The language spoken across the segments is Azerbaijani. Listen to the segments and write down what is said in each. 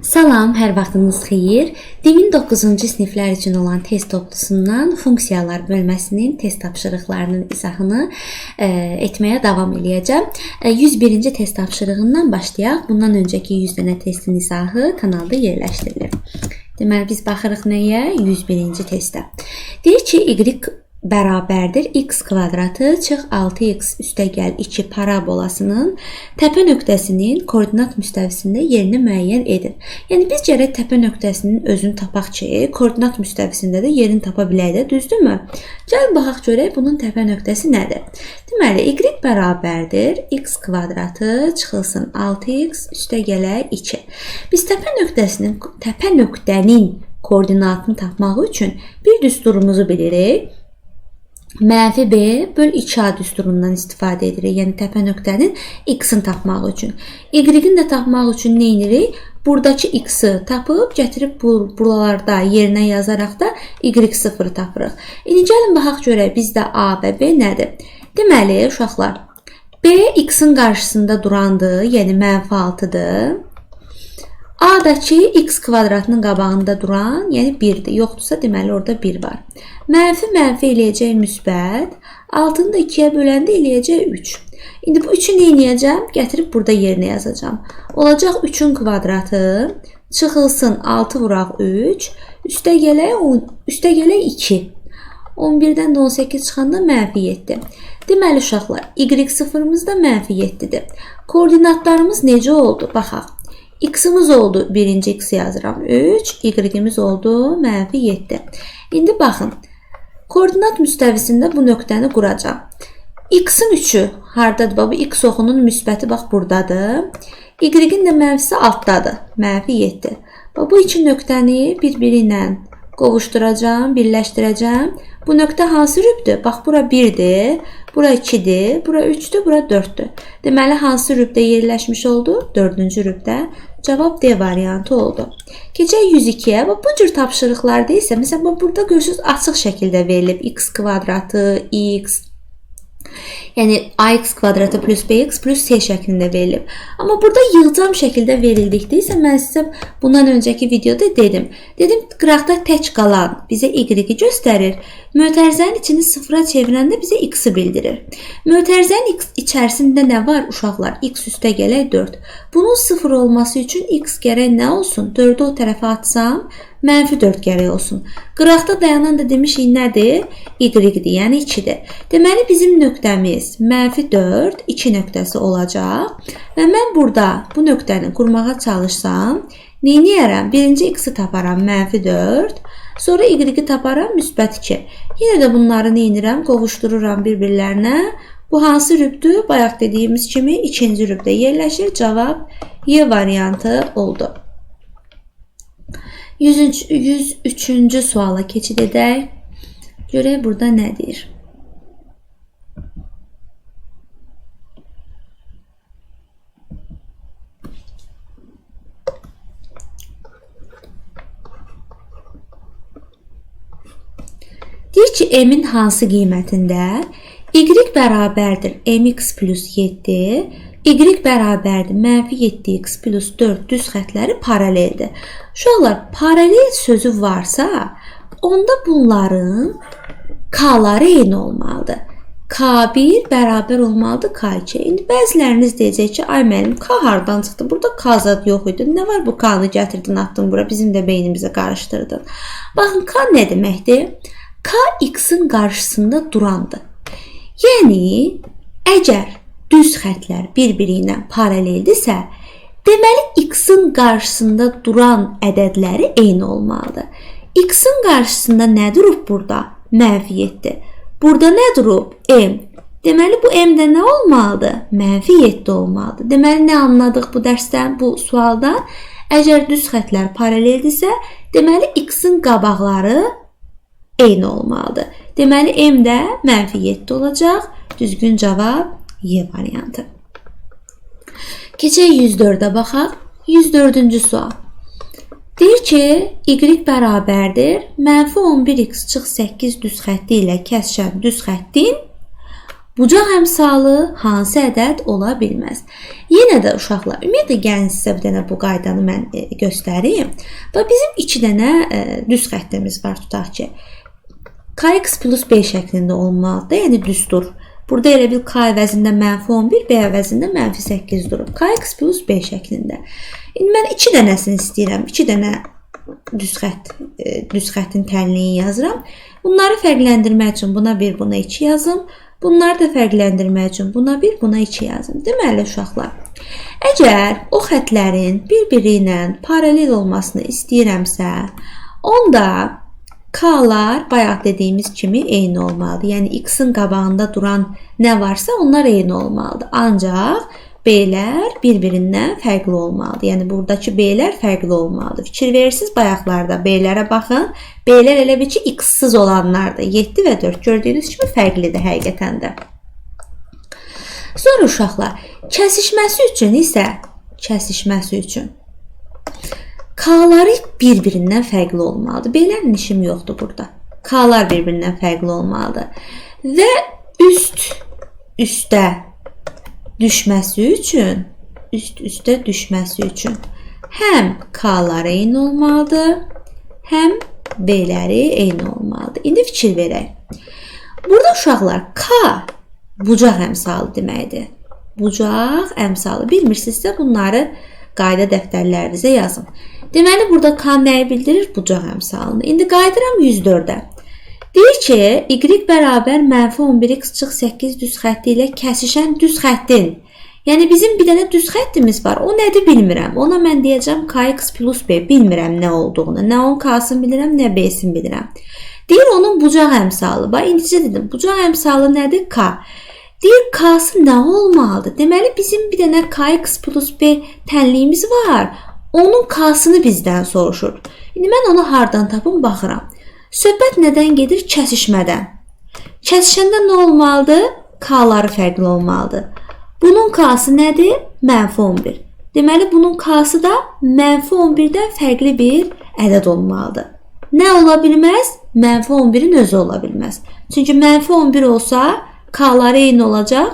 Salam, hər vaxtınız xeyir. Dimin 9-cu siniflər üçün olan test toplusundan funksiyalar bölməsinin test tapşırıqlarının izahını etməyə davam eləyəcəm. 101-ci test tapşırığından başlayaq. Bundan öncəki 100 dənə testin izahı kanalda yerləşdirilir. Deməli, biz baxırıq nəyə? 101-ci testə. Deyir ki, y bərabərdir x kvadratı çıx 6x üstə gəl 2 parabolasının təpə nöqtəsinin koordinat müstəvisində yerini müəyyən edin. Yəni biz gərək təpə nöqtəsinin özünü tapaq ki, koordinat müstəvisində də yerini tapa bilək də, düzdürmü? Gəlin baxaq görək bunun təpə nöqtəsi nədir? Deməli, y bərabərdir x kvadratı çıxılsın 6x üstə gələk 2. Biz təpə nöqtənin koordinatını tapmaq üçün bir düsturumuzu bilirik. Mənfi B böl 2A düsturundan istifadə edirik. Yəni təpə nöqtənin x-ini tapmaq üçün. Y-ini də tapmaq üçün nə edirik? Buradakı x-i tapıb gətirib buralarda yerinə yazaraq da y0-ı tapırıq. İndi gəlin baxaq görək bizdə A və B nədir? Deməli, uşaqlar, B x-in qarşısında durandır, yəni mənfi 6-dır. A-dakı x kvadratının qabağında duran, yəni 1-dir. Yoxdursa, deməli orada 1 var. Mənfi mənfi eləyəcək müsbət, 6-nı da 2-yə böləndə eləyəcək 3. İndi bu 3-ü nə eləyəcəm? Gətirib burada yerinə yazacağam. Olacaq 3-ün kvadratı, çıxılsın 6 vuraq 3, üstə gələk 2. 11-dən də 18 çıxanda mənfi 7. Deməli uşaqlar, y0-ımız da mənfi 7-dir. Koordinatlarımız necə oldu? Baxaq. X-imiz oldu, birinci x yazıram 3, y-imiz oldu mənfi 7. İndi baxın, koordinat müstəvisində bu nöqtəni quracağam. X-in 3-ü hardadır? Bax, bu x oxunun müsbəti bax buradadır. Y-in də mənfisi altdadır, mənfi 7. Bax, bu iki nöqtəni bir-biri ilə qovuşduracağam, birləşdirəcəm. Bu nöqtə hansı rübdür? Bax, bura 1-dir, bura 2-dir, bura 3-dür, bura 4-dür. Deməli, hansı rübdə yerləşmiş oldu? 4-cü rübdə. Cavab D variantı oldu. Keçək 102-yə. Bax, bu cür tapşırıqlarda isə, məsələn, burada görürsünüz, açıq şəkildə verilib. X kvadratı, x, yəni ax kvadratı plus bx plus c şəklində verilib. Amma burada yığcam şəkildə verildikdə isə mən sizə bundan öncəki videoda dedim. Dedim, qıraqda tək qalan bizə y-i göstərir. Mötərizənin içini sıfıra çevirəndə bizə x-i bildirir. Mötərizənin x içərisində nə var uşaqlar? X üstə gələk 4. Bunun sıfır olması üçün x gərək nə olsun? 4-ü o tərəfə atsam, mənfi 4 gərək olsun. Qıraqda dayanan da demişik nədir? Y-dir, yəni 2-dir. Deməli, bizim nöqtəmiz mənfi 4, 2 nöqtəsi olacaq. Və mən burada bu nöqtəni qurmağa çalışsam, nə eləyərəm? Birinci x-i taparam mənfi 4, sonra y-i taparam müsbət 2. Yenə də bunları nə edirəm? Qovuşdururam bir-birlərinə. Bu hansı rübdür? Bayaq dediyimiz kimi ikinci rübdə yerləşir. Cavab Y variantı oldu. 103-cü suala keçid edək. Görək burada nə deyir? Deyir ki, m-in hansı qiymətində y bərabərdir mx plus 7, y bərabərdir mənfi 7x plus 4 düz xətləri paraleldir. Uşaqlar, paralel sözü varsa, onda bunların k-ları eyni olmalıdır. K1 bərabər olmalıdır K2. İndi bəziləriniz deyəcək ki, ay müəllim, K hardan çıxdı? Burada K zad yox idi. Nə var bu K-nı gətirdin, atdın bura, bizim də beynimizə qarışdırdın. Baxın, K nə deməkdir? K x-in qarşısında durandır. Yəni, əgər düz xətlər bir-biri ilə paraleldirsə, deməli x-in qarşısında duran ədədləri eyni olmalıdır. X-in qarşısında nə durub burada? Mənfi 7. Burada nə durub? M. Deməli, bu M-də nə olmalıdır? Mənfi 7 olmalıdır. Deməli, nə anladıq bu dərsdən, bu sualdan? Əgər düz xətlər paraleldirsə, deməli, x-in qabaqları eyni olmalıdır. Deməli, M də mənfi 7 olacaq. Düzgün cavab Y variantı. Keçək 104-ə baxaq. 104-cü sual. Deyir ki, y bərabərdir mənfi 11x çıx 8 düz xətti ilə kəsişən düz xəttin Bucaq əmsalı hansı ədəd ola bilməz? Yenə də uşaqlar, ümumiyyətlə gəlin sizə bir dənə bu qaydanı mən göstərim. Və bizim 2 dənə düz xəttimiz var, tutaq ki. Kx plus B şəklində olmalıdır, yəni düstur. Burada elə bil K əvəzində mənfi 11, B əvəzində mənfi 8 durub. Kx plus B şəklində. İndi mən 2 dənəsini istəyirəm. 2 dənə düz xəttin tənliyini yazıram. Bunları fərqləndirmək üçün buna 1, buna 2 yazım. Bunları da fərqləndirmək üçün buna 1, buna 2 yazım. Deməli uşaqlar, əgər o xətlərin bir-biri ilə paralel olmasını istəyirəmsə, onda K-lar bayaq dediyimiz kimi eyni olmalıdır. Yəni X-in qabağında duran nə varsa onlar eyni olmalıdır. Ancaq B-lər bir-birindən fərqli olmalıdır. Yəni buradakı B-lər fərqli olmalıdır. Fikir verirsiniz, bayaqlarda B-lərə baxın. B-lər elə bil ki, X-siz olanlardır. 7 və 4 gördüyünüz kimi fərqlidir həqiqətən də. Sonra uşaqlar, kəsişməsi üçün isə K-ları bir-birindən fərqli olmalıdır. B-lərin işim yoxdur burada. K-lar bir-birindən fərqli olmalıdır. Və üst üstə düşməsi üçün həm K-lar eyni olmalıdır, həm B-ləri eyni olmalıdır. İndi fikir verək. Burada uşaqlar K bucaq əmsalı deməkdir. Bucaq əmsalı. Bilmirsinizsə bunları qayda dəftərlərinizə yazın. Deməli, burada K nəyi bildirir? Bucaq əmsalını. İndi qayıdıram 104-ə. Deyir ki, Y bərabər mənfi 11x çıx 8 düz xətti ilə kəsişən düz xəttin. Yəni, bizim bir dənə düz xəttimiz var. O nədir bilmirəm. Ona mən deyəcəm Kx plus B. Bilmirəm nə olduğunu. Nə onun K-sını bilirəm, nə B-sini bilirəm. Deyir, onun bucaq əmsalı. Bax, indicə dedim, bucaq əmsalı nədir? K. Deyir, K-sı nə olmalıdır? Deməli, bizim bir dənə Kx plus B tənliyimiz var. Onun K-sını bizdən soruşur. İndi mən onu hardan tapım? Baxıram. Söhbət nədən gedir? Kəsişmədən. Kəsişəndə nə olmalıdır? K-ları fərqli olmalıdır. Bunun K-sı nədir? Mənfi 11. Deməli, bunun K-sı da mənfi 11-dən fərqli bir ədəd olmalıdır. Nə ola bilməz? Mənfi 11-in özü ola bilməz. Çünki mənfi 11 olsa K-ları eyni olacaq.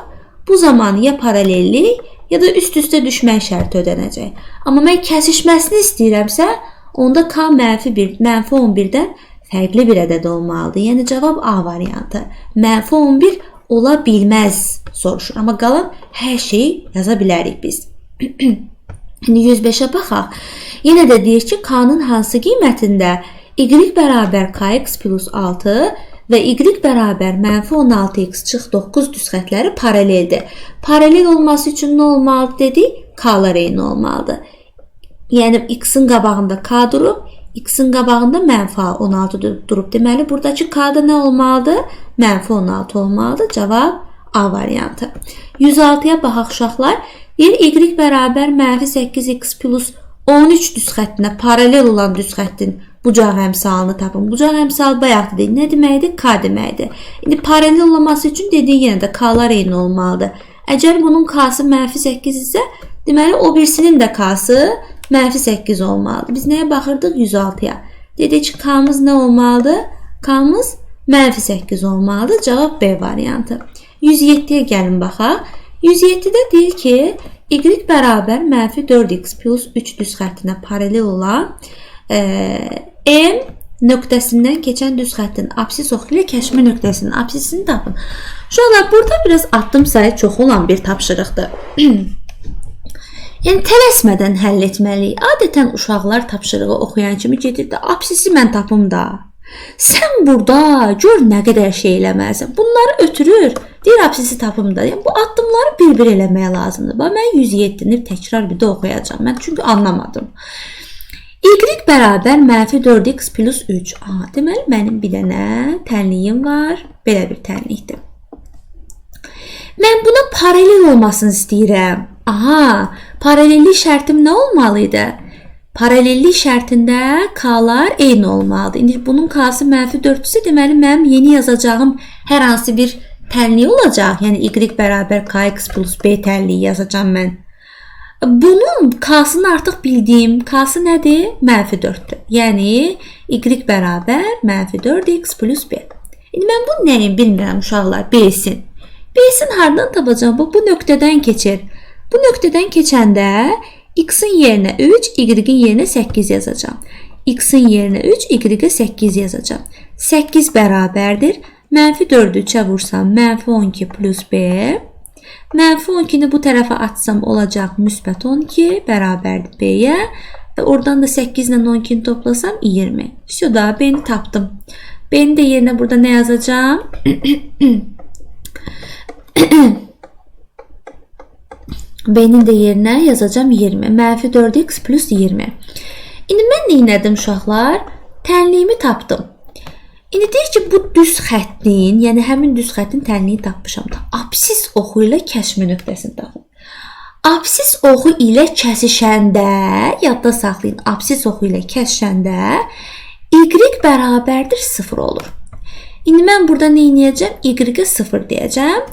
Bu zaman ya paralellik, ya da üst-üstə düşmək şərti ödənəcək. Amma mən kəsişməsini istəyirəmsə, onda K mənfi 11-dən fərqli bir ədəd olmalıdır. Yəni cavab A variantı. Mənfi 11 ola bilməz soruşur. Amma qalan hər şeyi yaza bilərik biz. İndi 105-ə baxaq. Yenə də deyir ki, K-nın hansı qiymətində Y bərabər Kx plus 6 və Y bərabər mənfi 16x çıx 9 düz xətləri paraleldir. Paralel olması üçün nə olmalıdır dedik? K-lar eyni olmalıdır. Yəni X-in qabağında K durub, X-in qabağında mənfi 16 durub. Deməli, buradakı K-da nə olmalıdır? Mənfi 16 olmalıdır. Cavab A variantı. 106-ya baxaq uşaqlar. Deyir, Y bərabər mənfi 8x plus 13 düz xəttinə paralel olan düz xəttin bucaq əmsalını tapın. Bucaq əmsalı bayaq dedik. Nə deməkdir? K deməkdir. İndi paralel olması üçün dediyi yenə də K-lar eyni olmalıdır. Əgər bunun K-sı mənfi 8 isə, deməli, o birisinin də K-sı mənfi 8 olmalıdır. Biz nəyə baxırdıq? 106-ya. Dedik ki, K-mız nə olmalıdır? K-mız mənfi 8 olmalıdır. Cavab B variantı. 107-yə gəlin baxaq. 107-də deyir ki, Y bərabər mənfi 4x plus 3 düz xəttinə paralel olan M nöqtəsindən keçən düz xəttin absis oxu ilə kəsişmə nöqtəsinin absisini tapın. Uşaqlar, burada biraz addım sayı çox olan bir tapşırıqdır. Yəni, tələsmədən həll etməliyik. Adətən uşaqlar tapşırığı oxuyan kimi gedir də, absisi mən tapım da. Sən burada gör nə qədər şey eləməlisən. Bunları ötürür, deyir absisi tapım da. Yəni, bu addımları bir-bir eləmək lazımdır. Bax, mən 107-ni təkrar bir də oxuyacağam. Mən çünki anlamadım. Y bərabər mənfi 4x plus 3. Aha, deməli, mənim bir dənə tənliyim var. Belə bir tənlikdir. Mən buna paralel olmasını istəyirəm. Aha, paralellik şərtim nə olmalı idi? Paralellik şərtində K-lar eyni olmalıdır. İndi bunun K-sı mənfi 4-dürsə, deməli, mənim yeni yazacağım hər hansı bir tənlik olacaq. Yəni, Y bərabər Kx plus B tənliyi yazacağam mən. Bunun K-sını artıq bildiyim K-sı nədir? Mənfi 4-dür. Yəni, Y bərabər mənfi 4x plus B. İndi mən bu nəyim bilmirəm uşaqlar, B-sin. B-sini hardan tapacağam? Bu nöqtədən keçir. Bu nöqtədən keçəndə x-in yerinə 3, y-in yerinə 8 yazacağam. X-in yerinə 3, y-ə 8 yazacağam. 8 bərabərdir. Mənfi 4-ü 3-ə vursam, mənfi 12 plus B. Mənfi 12-ni bu tərəfə atsam olacaq müsbət 12 bərabərdir B-yə. Və oradan da 8 ilə 12-ni toplasam 20. Vəsə da B-ni tapdım. B-ni də yerinə burada nə yazacağam? B-nin də yerinə yazacağam 20. Mənfi 4x plus 20. İndi mən nə etdim uşaqlar? Tənliyimi tapdım. İndi deyir ki, bu düz xəttin, yəni həmin düz xəttin tənliyini tapmışam da. Absis oxu ilə kəsişmə nöqtəsini tapın. Absis oxu ilə kəsişəndə, yadda saxlayın, absis oxu ilə kəsişəndə y bərabərdir 0 olur. İndi mən burada nə edəcəm? Y-ə 0 deyəcəm.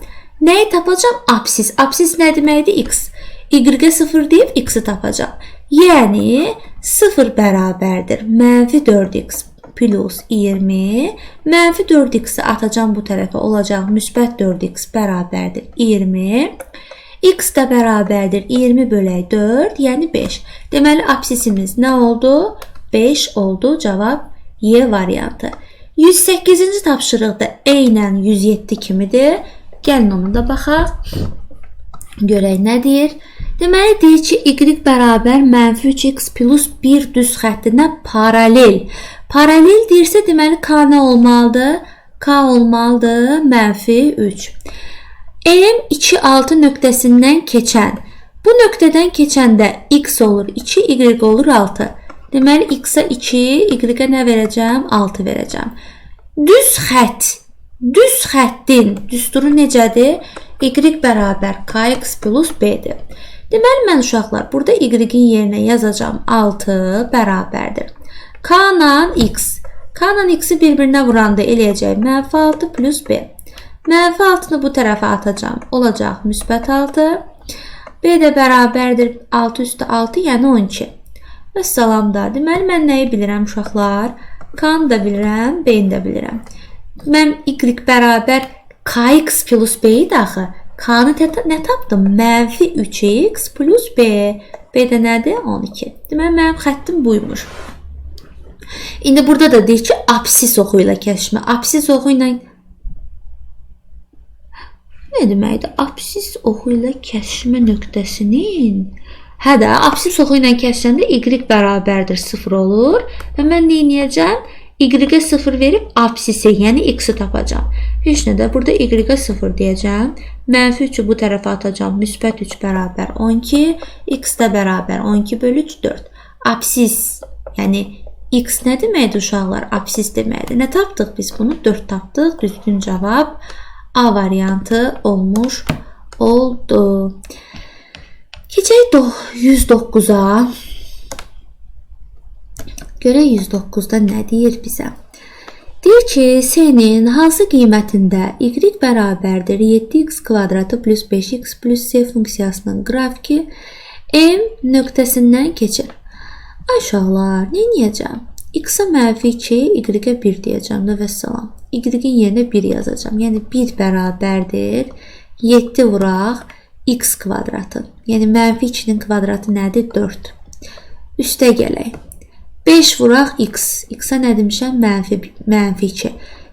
Nəyi tapacağam? Absis. Absis nə deməkdir? X. Y-ə 0 deyib x-i tapacağam. Yəni 0 bərabərdir mənfi 4x plus 20. Mənfi 4x-i atacağam bu tərəfə, olacaq müsbət 4x bərabərdir 20. X də bərabərdir 20 bölək 4, yəni 5. Deməli, absisimiz nə oldu? 5 oldu. Cavab Y variantı. 108-ci tapşırıqda eynən 107 kimidir. Gəlin onu da baxaq. Görək nə deyir. Deməli, deyir ki, y bərabər mənfi 3x plus 1 düz xəttinə paralel. Paralel deyirsə, deməli, K nə olmalıdır? K olmalıdır mənfi 3. M 2, 6 nöqtəsindən keçən. Bu nöqtədən keçəndə x olur 2, y olur 6. Deməli, x-a 2, y-ə nə verəcəm? 6 verəcəm. Düz xətt. Düz xəttin düsturu necədir? Y bərabər kx plus b-dir. Deməli, mən uşaqlar, burada y-in yerinə yazacağam 6 bərabərdir. K-la x. K-la x-i bir-birinə vuranda eləyəcək mənfi 6 plus b. Mənfi 6-nı bu tərəfə atacağam. Olacaq müsbət 6. B də bərabərdir 6 üstə 6, yəni 12. Vəssalam da. Deməli, mən nəyi bilirəm uşaqlar? K-nı da bilirəm, B-ni də bilirəm. Mən y bərabər kx plus b idi axı. K-nı nə tapdım? Mənfi 3x plus b. B də nədir? 12. Deməli, mənim xəttim buymuş. İndi burada da deyir ki, absis oxu ilə kəsişmə. Absis oxu ilə nə deməkdir? Absis oxu ilə kəsişmə nöqtəsinin hə də, absis oxu ilə kəsişəndə y bərabərdir 0 olur və mən nə edəcəm? Y-ə 0 verib absisi, yəni x-i tapacağam. Heç nə də burada y-ə 0 deyəcəm. Mənfi 3-ü bu tərəfə atacağam. Müsbət 3 bərabər 12. X də bərabər 12 bölü 3, 4. Absis, yəni x nə deməkdir uşaqlar? Absis deməkdir. Nə tapdıq biz bunu? 4 tapdıq. Düzgün cavab A variantı olmuş oldu. Keçək 109-a. Görək 109-da nə deyir bizə? Deyir ki, S-nin hansı qiymətində y bərabərdir 7x kvadratı plus 5x plus c funksiyasının qrafiki M nöqtəsindən keçir. Ay uşaqlar, nə edəcəm? X-a mənfi 2, y-ə 1 deyəcəm də vəssalam. Y-in yerinə 1 yazacağam. Yəni 1 bərabərdir 7 vuraq x kvadratı. Yəni mənfi 2-nin kvadratı nədir? 4. Üstə gələk. 5 vuraq x. X-a nə demişəm? Mənfi 2.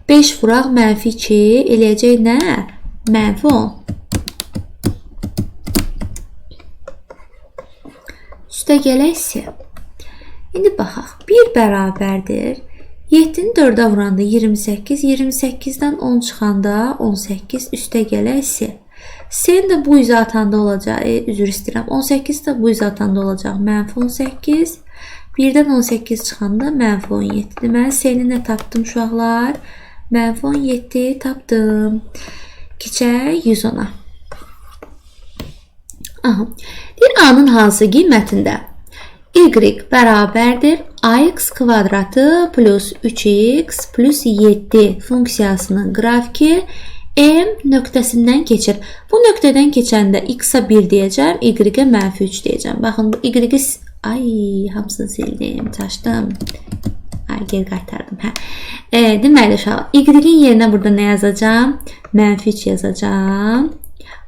5 vuraq mənfi 2 eləyəcək nə? Mənfi 10. Üstə gələk C. İndi baxaq. 1 bərabərdir. 7-ni 4-ə vuranda 28, 28-dən 10 çıxanda 18, üstə gələk C. C-ni də bu üzə atanda olacaq, üzr istəyirəm, 18 də bu üzə atanda olacaq, mənfi 18. 1-dən 18 çıxanda mənfi 17. Deməli, C-ni nə tapdım uşaqlar? Mənfi 17 tapdım. Keçək 110-a. Aha. Deyir, A-nın hansı qiymətində y bərabərdir ax kvadratı plus 3x plus 7 funksiyasının qrafiki M nöqtəsindən keçir. Bu nöqtədən keçəndə x-a 1 deyəcəm, y-ə mənfi 3 deyəcəm. Baxın, bu y-i... Ay, hamısını sildim, çaşdım. Hə, geri qaytardım. Hə. Deməli uşaqlar, y-in yerinə burada nə yazacağam? Mənfi 3 yazacağam.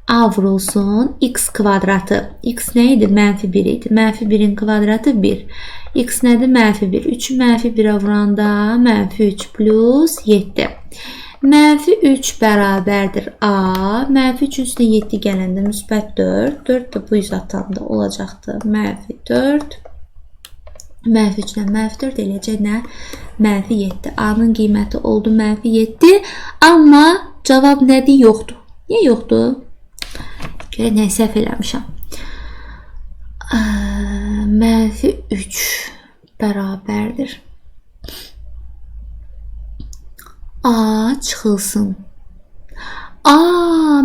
A vurulsun x kvadratı. X nə idi? Mənfi 1 idi. Mənfi 1-in kvadratı 1. X nədir? Mənfi 1. 3-ü mənfi 1-ə vuranda mənfi 3 plus 7. Mənfi 3 bərabərdir A. Mənfi 3-ün üstünə 7 gələndə müsbət 4. 4 də bu yüz atanda olacaqdır. Mənfi 4. Mənfi 3 ilə mənfi 4 eləyəcək nə? Mənfi 7. A-nın qiyməti oldu mənfi 7. Amma cavab nədir? Yoxdur. Niyə yoxdur? Görək nə səhv eləmişəm. Mənfi 3 bərabərdir. A çıxılsın. A,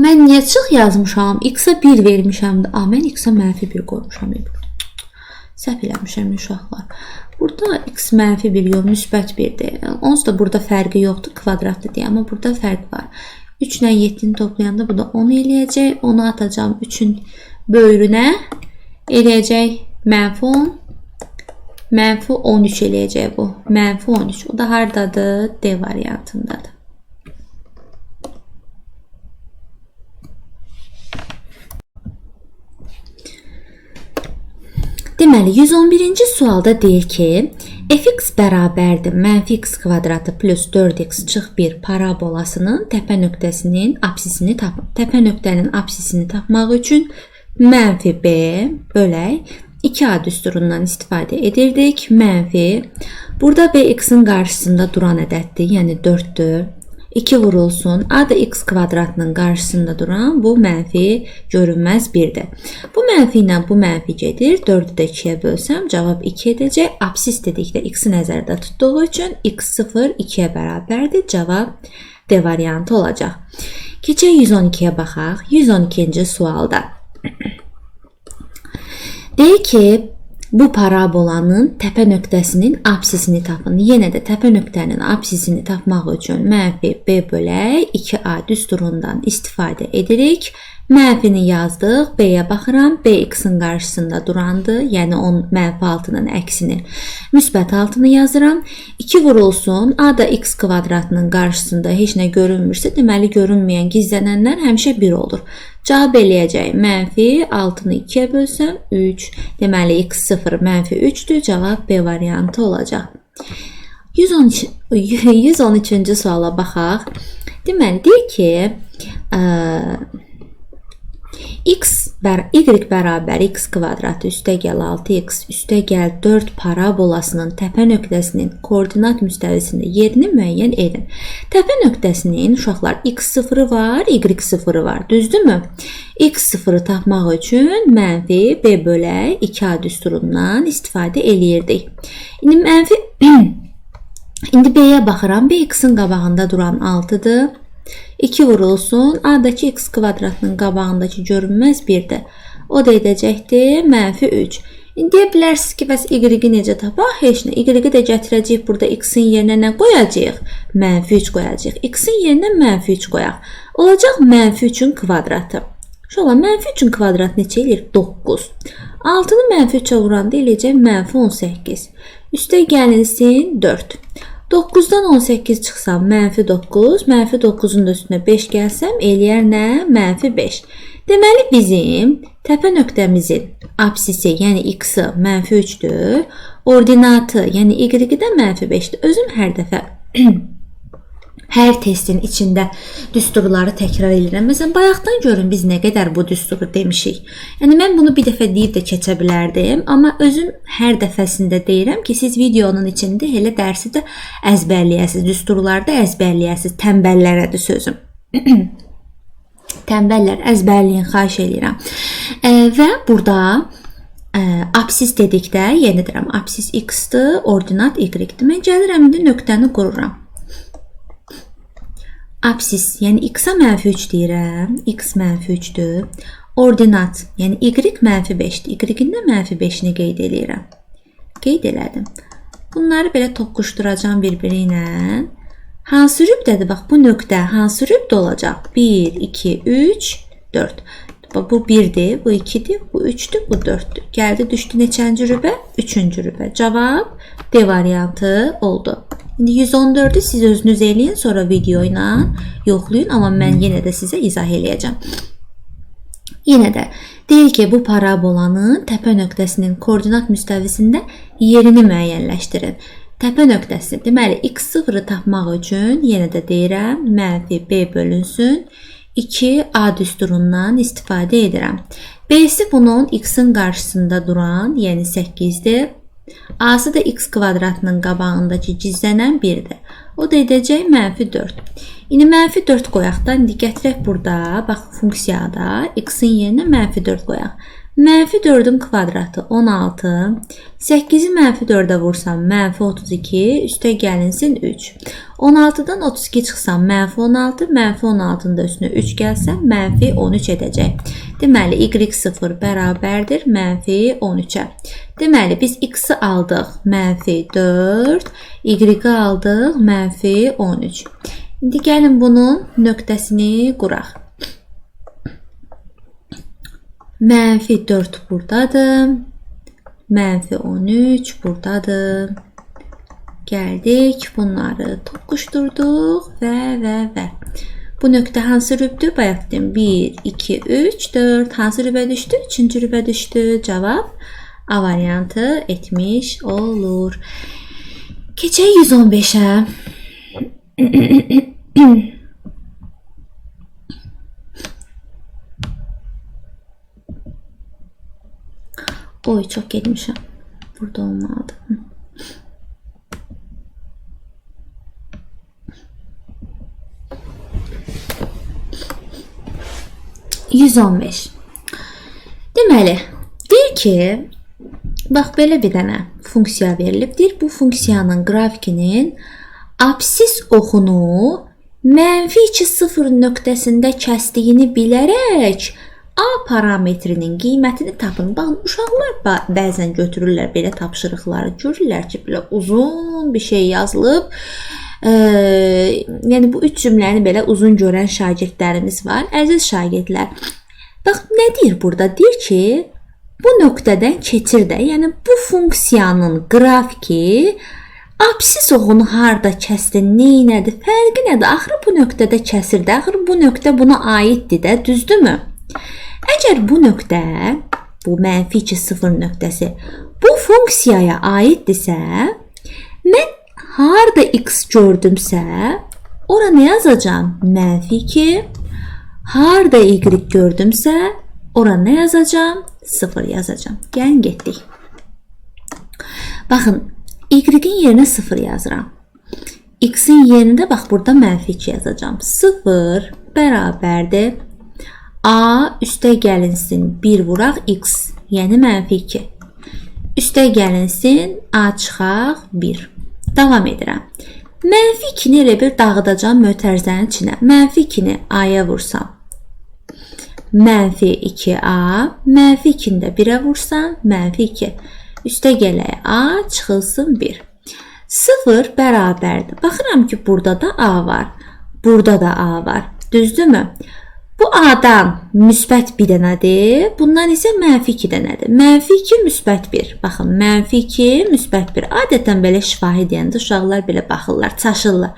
mən niyə çıx yazmışam? X-a 1 vermişəm. A, mən X-a mənfi 1 qoymuşam. Səhv eləmişəm uşaqlar. Burada x mənfi 1 yox, müsbət 1-dir. Onsuz da burada fərqi yoxdur, kvadratlı deyə. Amma burada fərq var. 3 ilə 7-ni toplayanda bu da 10 eləyəcək. 10-u atacağım 3-ün böyrünə. Eləyəcək mənfi 10. Mənfi 13 eləyəcək bu. Mənfi 13. O da hardadır? D variantındadır. Deməli, 111-ci sualda deyir ki, fx bərabərdir mənfi x kvadratı plus 4x çıx 1 parabolasının təpə nöqtəsinin apsisini tapın. Təpə nöqtənin apsisini tapmaq üçün mənfi b bölək 2a düsturundan istifadə edirdik. Mənfi, burada b x-in qarşısında duran ədəddir, yəni 4-dür. 2 vurulsun. A da x kvadratının qarşısında duran bu mənfi görünməz 1-dir. Bu mənfi ilə bu mənfi gedir. 4-ü də 2-yə bölsəm cavab 2 edəcək. Absis dedikdə x-i nəzərdə tutduğu üçün x0 2-yə bərabərdir. Cavab D variantı olacaq. Keçək 112-yə baxaq. 112-ci sualda. Deyir ki, bu parabolanın təpə nöqtəsinin apsisini tapın. Yenə də təpə nöqtənin apsisini tapmaq üçün mənfi b bölək 2a düsturundan istifadə edirik. Mənfini yazdıq. B-yə baxıram. B x-in qarşısında durandır. Yəni onun mənfi 6-nın əksini müsbət 6-nı yazıram. 2 vurulsun. A da x kvadratının qarşısında heç nə görünmürsə, deməli görünməyən gizlənənlər həmişə 1 olur. Cavab eləyəcək. Mənfi 6-nı 2-yə bölsəm 3. Deməli x0 mənfi 3-dür. Cavab B variantı olacaq. 113-cü suala baxaq. Deməli deyir ki, y bərabər x kvadratı üstə gəl 6x üstə gəl 4 parabolasının təpə nöqtəsinin koordinat müstəvisində yerini müəyyən edin. Təpə nöqtəsinin uşaqlar x0-ı var, y0-ı var. Düzdürmü? X0-ı tapmaq üçün mənfi b bölək 2a düsturundan istifadə eləyirdik. İndi mənfi İndi b-yə baxıram. B x-in qabağında duran 6-dır. 2 vurulsun. A-dakı x kvadratının qabağındakı görünməz 1-dir. O da edəcəkdir mənfi 3. İndi deyə bilərsiniz ki, bəs y-i necə tapaq? Heç nə. Y-i də gətirəcəyik burada x-in yerinə nə qoyacağıq? Mənfi 3 qoyacağıq. X-in yerinə mənfi 3 qoyaq. Olacaq mənfi 3-ün kvadratı. Uşaqlar, mənfi 3-ün kvadratı neçə eləyir? 9. 6-nı mənfi 3-ə vuranda eləyəcək mənfi 18. Üstə gəlinsin 4. 9-dan 18 çıxsam mənfi 9, mənfi 9-un da üstünə 5 gəlsəm eləyər nə? Mənfi 5. Deməli bizim təpə nöqtəmizin apsisi, yəni x-i mənfi 3-dür. Ordinatı, yəni y-i də mənfi 5-dir. Özüm hər dəfə hər testin içində düsturları təkrar edirəm. Məsələn, bayaqdan görün biz nə qədər bu düsturu demişik. Yəni mən bunu bir dəfə deyib də keçə bilərdim, amma özüm hər dəfəsində deyirəm ki, siz videonun içində elə dərsi də əzbərləyəsiniz, düsturları da əzbərləyəsiniz. Tənbəllərədir sözüm. Tənbəllər əzbərləyin, xahiş eləyirəm. Və burada apsis dedikdə, yenə deyirəm, apsis x-dir, ordinat y-dir. Mən gəlirəm indi nöqtəni qururam. Apsis, yəni x-a mənfi 3 deyirəm. X mənfi 3-dür. Ordinat, yəni y mənfi 5-dir. Y-in də mənfi 5-ini qeyd eləyirəm. Qeyd elədim. Bunları belə toqquşduracağam bir-biri ilə. Hansı rübdədir? Bax, bu nöqtə hansı rübdə olacaq? 1, 2, 3, 4. Bax, bu 1-dir, bu 2-dir, bu 3-dür, bu 4-dür. Gəldi, düşdü neçənci rübə? 3-cü rübə. Cavab D variantı oldu. İndi 114-ü siz özünüz eləyin, sonra video ilə yoxlayın, amma mən yenə də sizə izah eləyəcəm. Yenə də deyir ki, bu parabolanın təpə nöqtəsinin koordinat müstəvisində yerini müəyyənləşdirin. Təpə nöqtəsi, deməli, x0-ı tapmaq üçün yenə də deyirəm, mənfi b bölünsün 2a düsturundan istifadə edirəm. B-si bunun x-in qarşısında duran, yəni 8-dir. A-sı da x kvadratının qabağındakı gizlənən 1-dir. O da edəcək mənfi 4. İndi mənfi 4 qoyaq da, indi gətirək burada, bax funksiyada x-in yerinə mənfi 4 qoyaq. Mənfi 4-ün kvadratı 16, 8-i mənfi 4-ə vursam mənfi 32, üstə gəlinsin 3. 16-dan 32 çıxsam mənfi 16, mənfi 16-nın da üstünə 3 gəlsə mənfi 13 edəcək. Deməli, y0 bərabərdir mənfi 13-ə. Deməli, biz x-i aldıq mənfi 4, y-i aldıq mənfi 13. İndi gəlin bunun nöqtəsini quraq. Mənfi 4 buradadır. Mənfi 13 buradadır. Gəldik, bunları toqquşdurduq və. Bu nöqtə hansı rübdür? Bayaq dedim 1, 2, 3, 4. Hansı rübə düşdü? 3-cü rübə düşdü. Cavab A variantı etmiş olur. Keçək 115-ə. Oy, çox getmişəm. Burada olmalıdır. ...115. Deməli, deyir ki, bax belə bir dənə funksiya verilib. Deyir, bu funksiyanın qrafikinin absis oxunu mənfi 2 0 nöqtəsində kəsdiyini bilərək A parametrinin qiymətini tapın. Baxın, uşaqlar bəzən götürürlər belə tapşırıqları. Görürlər ki, belə uzun bir şey yazılıb. Yəni, bu üç cümləni belə uzun görən şagirdlərimiz var. Əziz şagirdlər, bax, nə deyir burada? Deyir ki, bu nöqtədən keçir də. Yəni, bu funksiyanın qrafiki absis oxunu harda kəsdi, neynədir, fərqi nədir? Axırı bu nöqtədə kəsir də. Axırı bu nöqtə buna aiddir də, düzdürmü? Əgər bu nöqtə, bu mənfi 2 0 nöqtəsi bu funksiyaya aiddirsə, mən harda x gördümsə, ora nə yazacağam? Mənfi 2. Harda y gördümsə, ora nə yazacağam? 0 yazacağam. Gəlin getdik. Baxın, y-in yerinə 0 yazıram. X-in yerinə də bax burada mənfi 2 yazacağam. 0 bərabərdir A üstə gəlinsin 1 vuraq x, yəni mənfi 2. Üstə gəlinsin A çıxaq 1. Davam edirəm. Mənfi 2-ni elə bir dağıdacam mötərizənin içinə. Mənfi 2-ni A-ya vursam, mənfi 2A, mənfi 2-ni də 1-ə vursam, mənfi 2. Üstə gələk A, çıxılsın 1. 0 bərabərdir. Baxıram ki, burada da A var, burada da A var. Düzdürmü? Bu A-dan müsbət bir dənədir. Bundan isə mənfi 2 dənədir. Mənfi 2 müsbət 1. Baxın, mənfi 2 müsbət 1. Adətən belə şifahi deyəndə uşaqlar belə baxırlar, çaşırlar.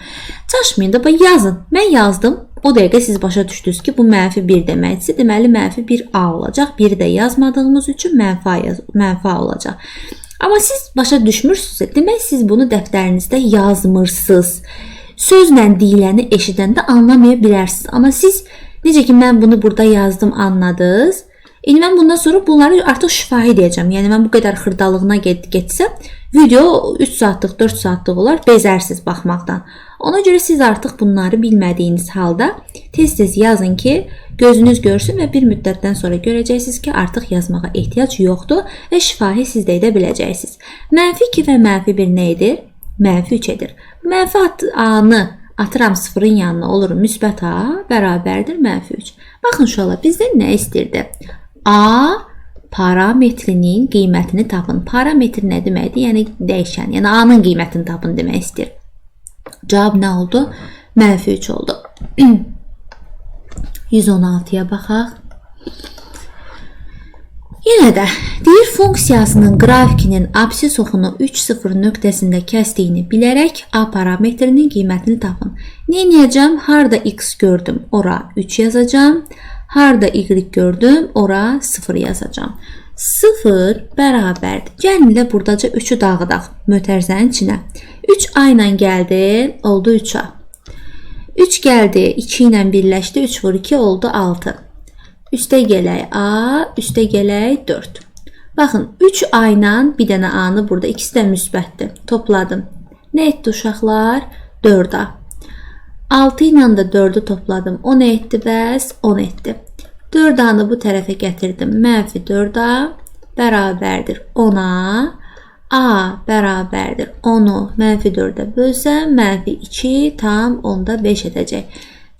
Çaşmayın da, bax, yazın. Mən yazdım. O dəqiqə siz başa düşdünüz ki, bu mənfi 1 deməkdirsə, deməli mənfi 1A olacaq. 1-i də yazmadığımız üçün mənfi A olacaq. Amma siz başa düşmürsünüzsə, demək siz bunu dəftərinizdə yazmırsınız. Sözlə deyiləni eşidəndə anlamaya bilərsiniz. Amma siz necə ki, mən bunu burada yazdım, anladınız. İndi mən bundan sonra bunları artıq şifahi deyəcəm. Yəni, mən bu qədər xırdalığına getsəm, video 3 saatlıq, 4 saatlıq olar, bezərsiz baxmaqdan. Ona görə siz artıq bunları bilmədiyiniz halda tez-tez yazın ki, gözünüz görsün və bir müddətdən sonra görəcəksiniz ki, artıq yazmağa ehtiyac yoxdur və şifahi siz də edə biləcəksiniz. Mənfi 2 və mənfi 1 nə edir? Mənfi 3 edir. Mənfi A-nı atıram sıfırın yanına, olur müsbət A bərabərdir mənfi 3. Baxın uşaqlar, bizdən nə istirdi? A parametrinin qiymətini tapın. Parametr nə deməkdir? Yəni dəyişən, yəni A-nın qiymətini tapın demək istəyir. Cavab nə oldu? Mənfi 3 oldu. 116-ya baxaq. Yenə də deyir funksiyasının qrafikinin absis oxunu 3,0 nöqtəsində kəsdiyini bilərək A parametrinin qiymətini tapın. Nə edəcəm? Harda x gördüm, ora 3 yazacağam. Harda y gördüm, ora 0 yazacağam. 0 bərabərdir. Gəlin də buradaca 3-ü dağıdaq mötərizənin içinə. 3 A ilə gəldi, oldu 3A. 3 gəldi, 2 ilə birləşdi, 3 vur 2 oldu 6. Üstə gələk A, üstə gələk 4. Baxın, 3 A ilə bir dənə A-nı burada, ikisi də müsbətdir. Topladım. Nə etdi uşaqlar? 4A. 6 ilə də 4-ü topladım. O nə etdi bəs? 10 etdi. 4A-nı bu tərəfə gətirdim. Mənfi 4A bərabərdir 10-a. A bərabərdir 10-u mənfi 4-ə bölsəm, mənfi 2,5 edəcək.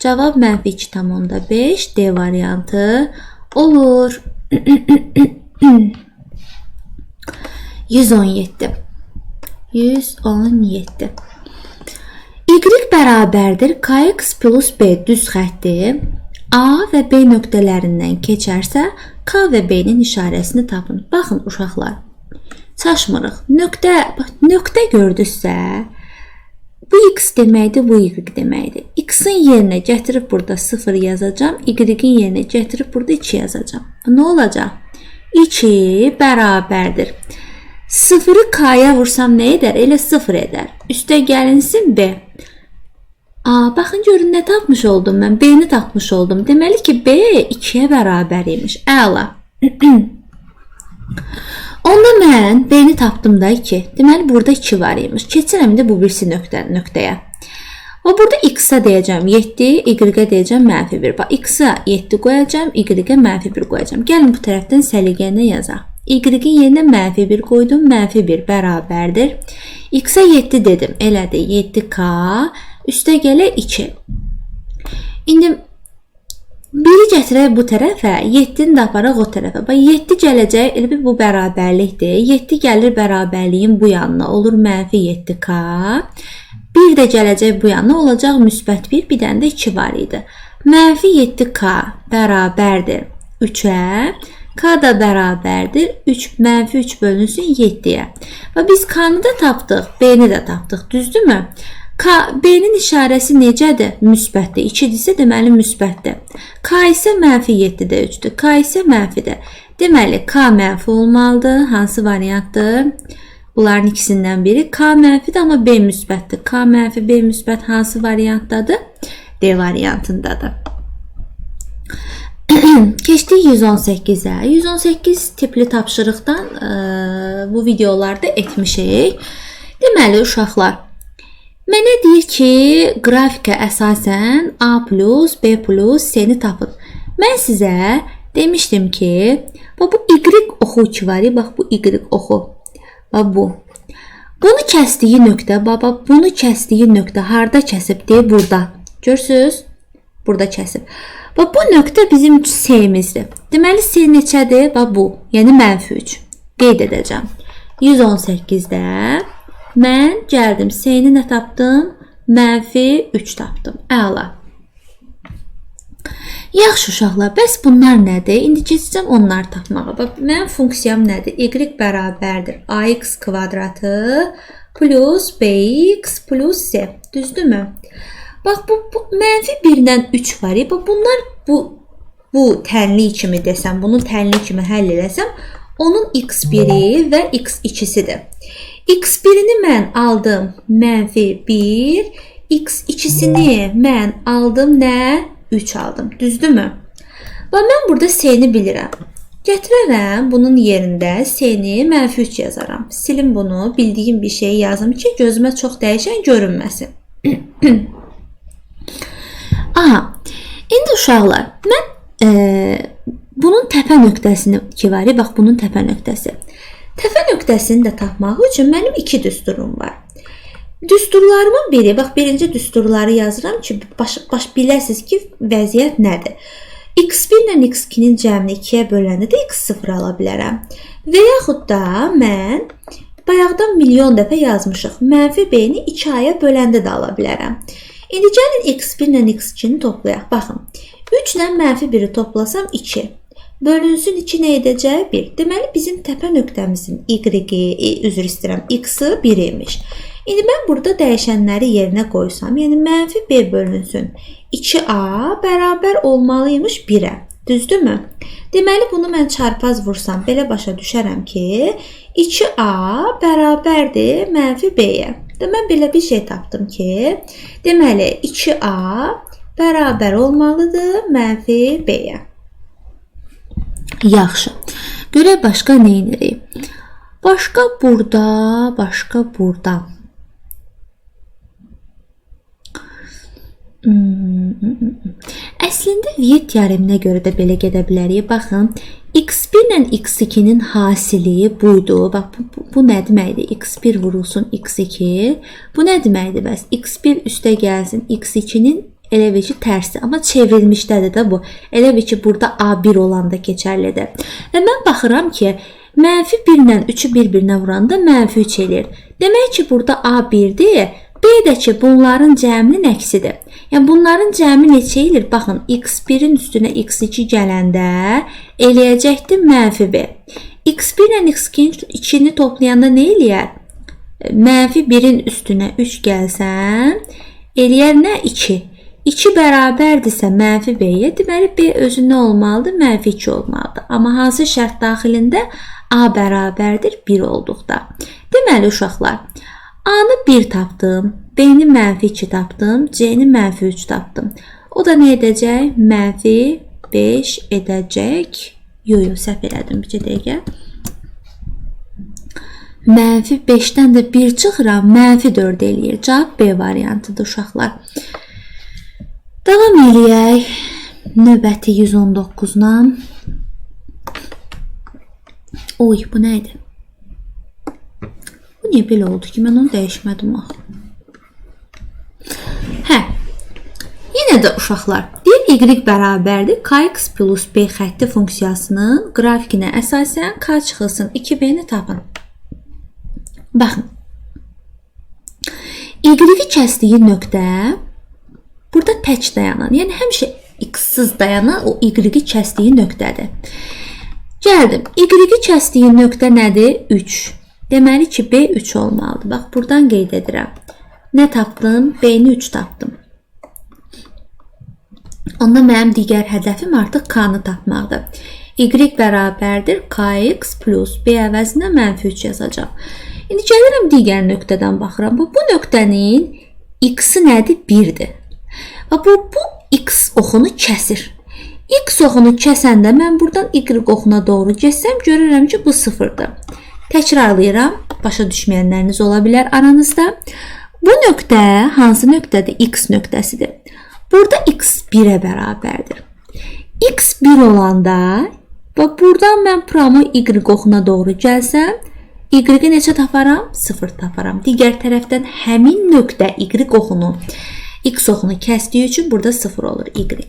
Cavab mənfi 2,5 D variantı olur. 117. 117. Y bərabərdir kx plus B düz xətti A və B nöqtələrindən keçərsə, K və B-nin işarəsini tapın. Baxın uşaqlar, çaşmırıq. Nöqtə, bax, nöqtə gördünüzsə, bu x deməkdir, bu y deməkdir. X-in yerinə gətirib burada 0 yazacağam, y-in yerinə gətirib burada 2 yazacağam. Nə olacaq? 2 bərabərdir. 0-ı K-ya vursam nə edər? Elə 0 edər. Üstə gəlinsin B. Aa, baxın görün nə tapmış oldum mən? B-ni tapmış oldum. Deməli ki, B 2-yə bərabər imiş. Əla. Onda mən B-ni tapdım da 2. Deməli burada 2 var imiş. Keçirəm indi bu birisi nöqtəyə. O burada x-a deyəcəm 7, y-ə deyəcəm mənfi 1. Bax, x-a 7 qoyacağam, y-ə mənfi 1 qoyacağam. Gəlin bu tərəfdən səliqə ilə yazaq. Y-in yerinə mənfi 1 qoydum. Mənfi 1 bərabərdir. X-a 7 dedim. Elədir. 7k. Üstə gələ 2. İndi 1-i gətirək bu tərəfə, 7-ni də aparaq o tərəfə. Bax, 7 gələcək, elə bil bu bərabərlikdir. 7 gəlir bərabərliyin bu yanına, olur mənfi 7k. 1 də gələcək bu yanına, olacaq müsbət 1, bir dənə də 2 var idi. Mənfi 7k bərabərdir 3-ə. K da bərabərdir 3, mənfi 3 bölünsün 7-yə. Və biz K-nı da tapdıq, B-ni də tapdıq, düzdürmü? K, B-nin işarəsi necədir? Müsbətdir. 2-dirsə, deməli müsbətdir. K isə mənfi 7-də 3-dür. K isə mənfidir. Deməli, K mənfi olmalıdır. Hansı variantdır? Bunların ikisindən biri. K mənfidir, amma B müsbətdir. K mənfi, B müsbət hansı variantdadır? D variantındadır. Keçdik 118-ə. 118 tipli tapşırıqdan bu videolarda etmişik. Deməli, uşaqlar, mənə deyir ki, qrafikə əsasən A plus, B plus, C-ni tapın. Mən sizə demişdim ki, bax bu Y oxu ki var, bax bu Y oxu. Bax bu. Bunu kəsdiyi nöqtə, baba, bunu kəsdiyi nöqtə harda kəsib? Deyir burada. Görürsüz? Burada kəsib. Bax bu nöqtə bizim C-mizdir. Deməli C neçədir? Bax bu. Yəni mənfi 3. Qeyd edəcəm. 118-də mən gəldim. C-ni nə tapdım? Mənfi 3 tapdım. Əla. Yaxşı uşaqlar, bəs bunlar nədir? İndi keçəcəm onları tapmağa. Bax, mənim funksiyam nədir? Y bərabərdir ax kvadratı plus bx plus c. Düzdürmü? Bax, bu mənfi 1 ilə 3 var. Bax, bunlar bu tənlik kimi desəm, bunu tənlik kimi həll eləsəm, onun x1-i və x2-sidir. X1-ini mən aldım mənfi 1, x2-sini mən aldım nə? 3 aldım. Düzdürmü? Bax, mən burada C-ni bilirəm. Gətirərəm bunun yerində C-ni mənfi 3 yazaram. Silim bunu, bildiyim bir şeyi yazım ki, gözümə çox dəyişən görünməsin. Aha, indi uşaqlar, mən bunun təpə nöqtəsini ki var, bax bunun təpə nöqtəsi. Təpə nöqtəsini də tapmaq üçün mənim iki düsturum var. Düsturlarımın biri, bax birinci düsturları yazıram ki, baş biləsiniz ki, vəziyyət nədir? x1 ilə x2-nin cəmini 2-yə böləndə də x0 ala bilərəm. Və yaxud da mən bayaqdan milyon dəfə yazmışıq. Mənfi b-ni 2-aya böləndə də ala bilərəm. İndi gəlin x1 ilə x2-ni toplayaq. Baxın, 3 ilə mənfi 1-i toplasam 2. Bölünsün 2 nə edəcək? 1. Deməli, bizim təpə nöqtəmizin y-i, üzr istəyirəm, x-i 1 imiş. İndi mən burada dəyişənləri yerinə qoysam, yəni mənfi b bölünsün 2a bərabər olmalıymış 1-ə. Düzdürmü? Deməli, bunu mən çarpaz vursam, belə başa düşərəm ki, 2a bərabərdir mənfi b-yə. Mən belə bir şey tapdım ki, deməli, 2a bərabər olmalıdır mənfi b-yə. Yaxşı. Görək başqa nə edirik? Başqa burada, başqa burada. Əslində Viet teoreminə görə də belə gedə bilərik. Baxın, x1 ilə x2-nin hasili buydu. Bax, bu nə deməkdir? x1 vurulsun x2. Bu nə deməkdir bəs? x1 üstə gəlsin x2-nin elə bil ki, tərsi. Amma çevrilmişdədir də bu. Elə bil ki, burada A1 olanda keçərlidir. Və mən baxıram ki, mənfi 1 ilə 3-ü bir-birinə vuranda mənfi 3 eləyir. Demək ki, burada A1-dir. B də ki, bunların cəminin əksidir. Yəni, bunların cəmi neçə eləyir? Baxın, x1-in üstünə x2 gələndə eləyəcəkdir mənfi B. x1 ilə x2-ni toplayanda nə eləyər? Mənfi 1-in üstünə 3 gəlsən, eləyər nə? 2. 2 bərabərdirsə mənfi B-yə, deməli, B özü nə olmalıdır? Mənfi 2 olmalıdır. Amma hansı şərt daxilində? A bərabərdir 1 olduqda. Deməli, uşaqlar, A-nı 1 tapdım, B-ni mənfi 2 tapdım, C-ni mənfi 3 tapdım. O da nə edəcək? Mənfi 5 edəcək. Yo, səhv elədim bir dəqiqə. Mənfi 5-dən də 1 çıxıram, mənfi 4 eləyir. Cavab B variantıdır uşaqlar. Davam eləyək. Növbəti 119-la. Oy, bu nə idi? Bu niyə belə oldu ki? Mən onu dəyişmədim axı. Hə. Yenə də uşaqlar, deyir y bərabərdir kx plus b xətti funksiyasının qrafikinə əsasən k çıxılsın 2b-ni tapın. Baxın. Y-i kəsdiyi nöqtə burada tək dayanan, yəni həmişə x-siz dayanan o y-i kəsdiyi nöqtədir. Gəldim. Y-i kəsdiyi nöqtə nədir? 3. Deməli ki, B 3 olmalıdır. Bax, buradan qeyd edirəm. Nə tapdım? B-ni 3 tapdım. Onda mənim digər hədəfim artıq K-nı tapmaqdır. Y bərabərdir KX plus B əvəzinə mənfi 3 yazacağam. İndi gəlirəm digər nöqtədən baxıram. Bu nöqtənin X-i nədir? 1-dir. Və bu X oxunu kəsir. X oxunu kəsəndə mən buradan Y oxuna doğru getsəm, görürəm ki, bu 0-dır. Təkrarlayıram. Başa düşməyənləriniz ola bilər aranızda. Bu nöqtə hansı nöqtədir? X nöqtəsidir. Burada X 1-ə bərabərdir. X 1 olanda və buradan mən pramo Y oxuna doğru gəlsəm, Y-i neçə taparam? 0 taparam. Digər tərəfdən həmin nöqtə Y oxunu X oxunu kəsdiyi üçün burada 0 olur Y.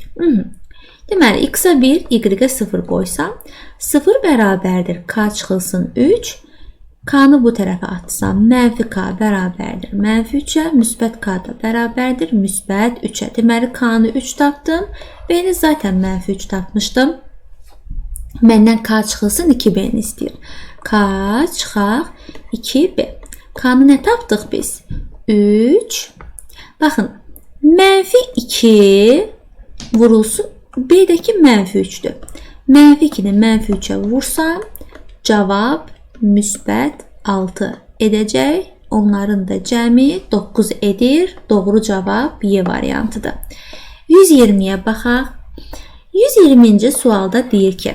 Deməli, X-a 1, Y-ə 0 qoysam, 0 bərabərdir K çıxılsın 3. K-nı bu tərəfə atsam, mənfi K bərabərdir mənfi 3-ə, müsbət K da bərabərdir müsbət 3-ə. Deməli, K-nı 3 tapdım. B-ni zaten mənfi 3 tapmışdım. Məndən K çıxılsın 2B-ni istəyir. K çıxaq 2B. K-nı nə tapdıq biz? 3. Baxın, mənfi 2 vurulsun. B-dəki mənfi 3-dür. Mənfi 2-ni mənfi 3-ə vursam, cavab müsbət 6 edəcək. Onların da cəmi 9 edir. Doğru cavab Y variantıdır. 120-yə baxaq. 120-ci sualda deyir ki,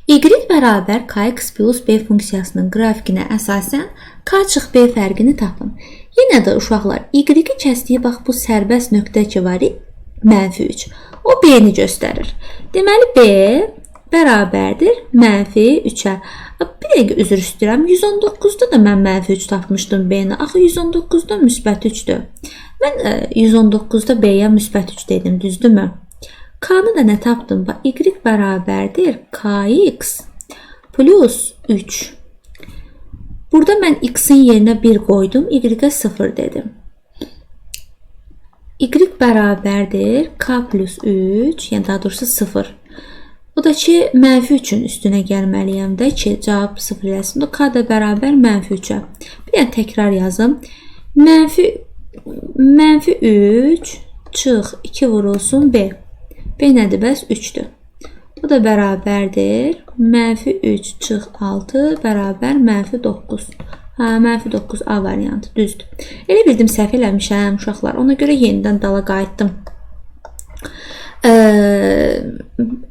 Y bərabər KX plus B funksiyasının qrafikinə əsasən K çıx B fərqini tapın. Yenə də uşaqlar, Y-i kəsdiyi bax bu sərbəst nöqtə ki var, mənfi 3. O B-ni göstərir. Deməli, B bərabərdir mənfi 3-ə. Bir dəqiqə üzr istəyirəm. 119-da da mən mənfi 3 tapmışdım B-ni. Axı 119-da müsbət 3-dür. Mən 119-da B-yə müsbət 3 dedim, düzdürmü? K-nı da nə tapdım? Bax, Y bərabərdir KX plus 3. Burada mən X-in yerinə 1 qoydum, Y-ə 0 dedim. Y bərabərdir K plus 3, yəni daha doğrusu 0. O da ki, mənfi 3-ün üstünə gəlməliyəm də ki, cavab 0 eləsin. O, K da bərabər mənfi 3-ə. Bir dənə təkrar yazım. Mənfi 3 çıx 2 vurulsun B. B nədir? Bəs 3-dür. Bu da bərabərdir. Mənfi 3 çıx 6 bərabər mənfi 9. Hə, mənfi 9 A variantı, düzdür. Elə bildim, səhv eləmişəm uşaqlar. Ona görə yenidən dala qayıtdım.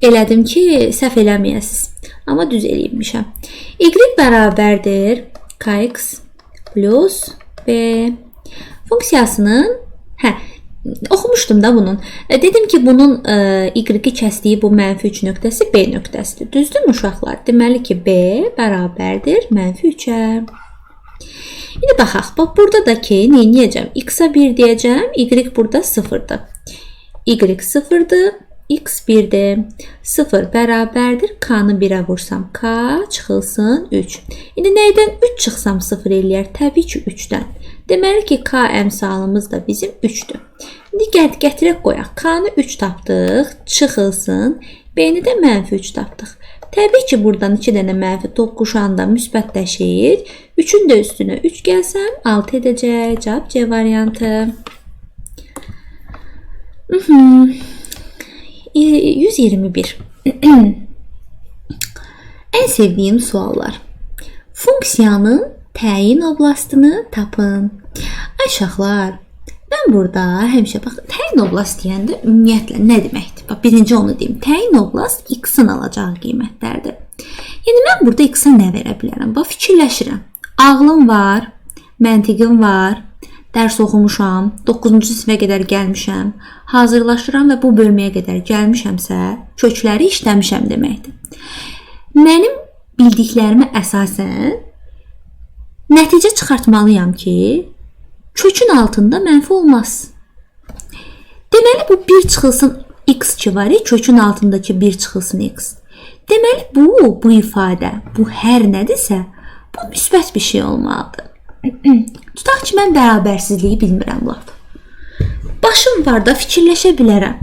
Elədim ki, səhv eləməyəsiniz. Amma düz eləyibmişəm. Y bərabərdir kx plus B funksiyasının, hə, oxumuşdum da bunun. Dedim ki, bunun y-i kəsdiyi bu mənfi 3 nöqtəsi B nöqtəsidir. Düzdürmü uşaqlar? Deməli ki, B bərabərdir mənfi 3-ə. İndi baxaq. Bax, burada da ki, nə edəcəm? X-a 1 deyəcəm. Y burada 0-dır. Y 0-dır. X 1-dir. 0 bərabərdir. K-nı 1-ə vursam K çıxılsın 3. İndi nəydən 3 çıxsam 0 eləyər? Təbii ki, 3-dən. Deməli ki, K əmsalımız da bizim 3-dür. İndi gətirək qoyaq. K-nı 3 tapdıq, çıxılsın. B-ni də mənfi 3 tapdıq. Təbii ki, buradan 2 dənə mənfi toqquşanda müsbətləşir. 3-ün də üstünə 3 gəlsəm, 6 edəcək. Cavab C variantı. 121. Ən sevdiyim suallar. Funksiyanın təyin oblastını tapın. Ay uşaqlar, mən burada həmişə bax, təyin oblast deyəndə ümumiyyətlə nə deməkdir? Bax, birinci onu deyim. Təyin oblast x-in alacağı qiymətlərdir. Yəni mən burada x-a nə verə bilərəm? Bax, fikirləşirəm. Ağlım var, məntiqim var, dərs oxumuşam, 9-cu sinifə qədər gəlmişəm, hazırlaşıram və bu bölməyə qədər gəlmişəmsə, kökləri işləmişəm deməkdir. Mənim bildiklərimə əsasən nəticə çıxartmalıyam ki, kökün altında mənfi olmaz. Deməli, bu 1 çıxılsın x ki var, kökün altındakı 1 çıxılsın x. Deməli, bu ifadə, bu hər nədirsə, bu müsbət bir şey olmalıdır. Tutaq ki, mən bərabərsizliyi bilmirəm lap. Başım var da fikirləşə bilərəm.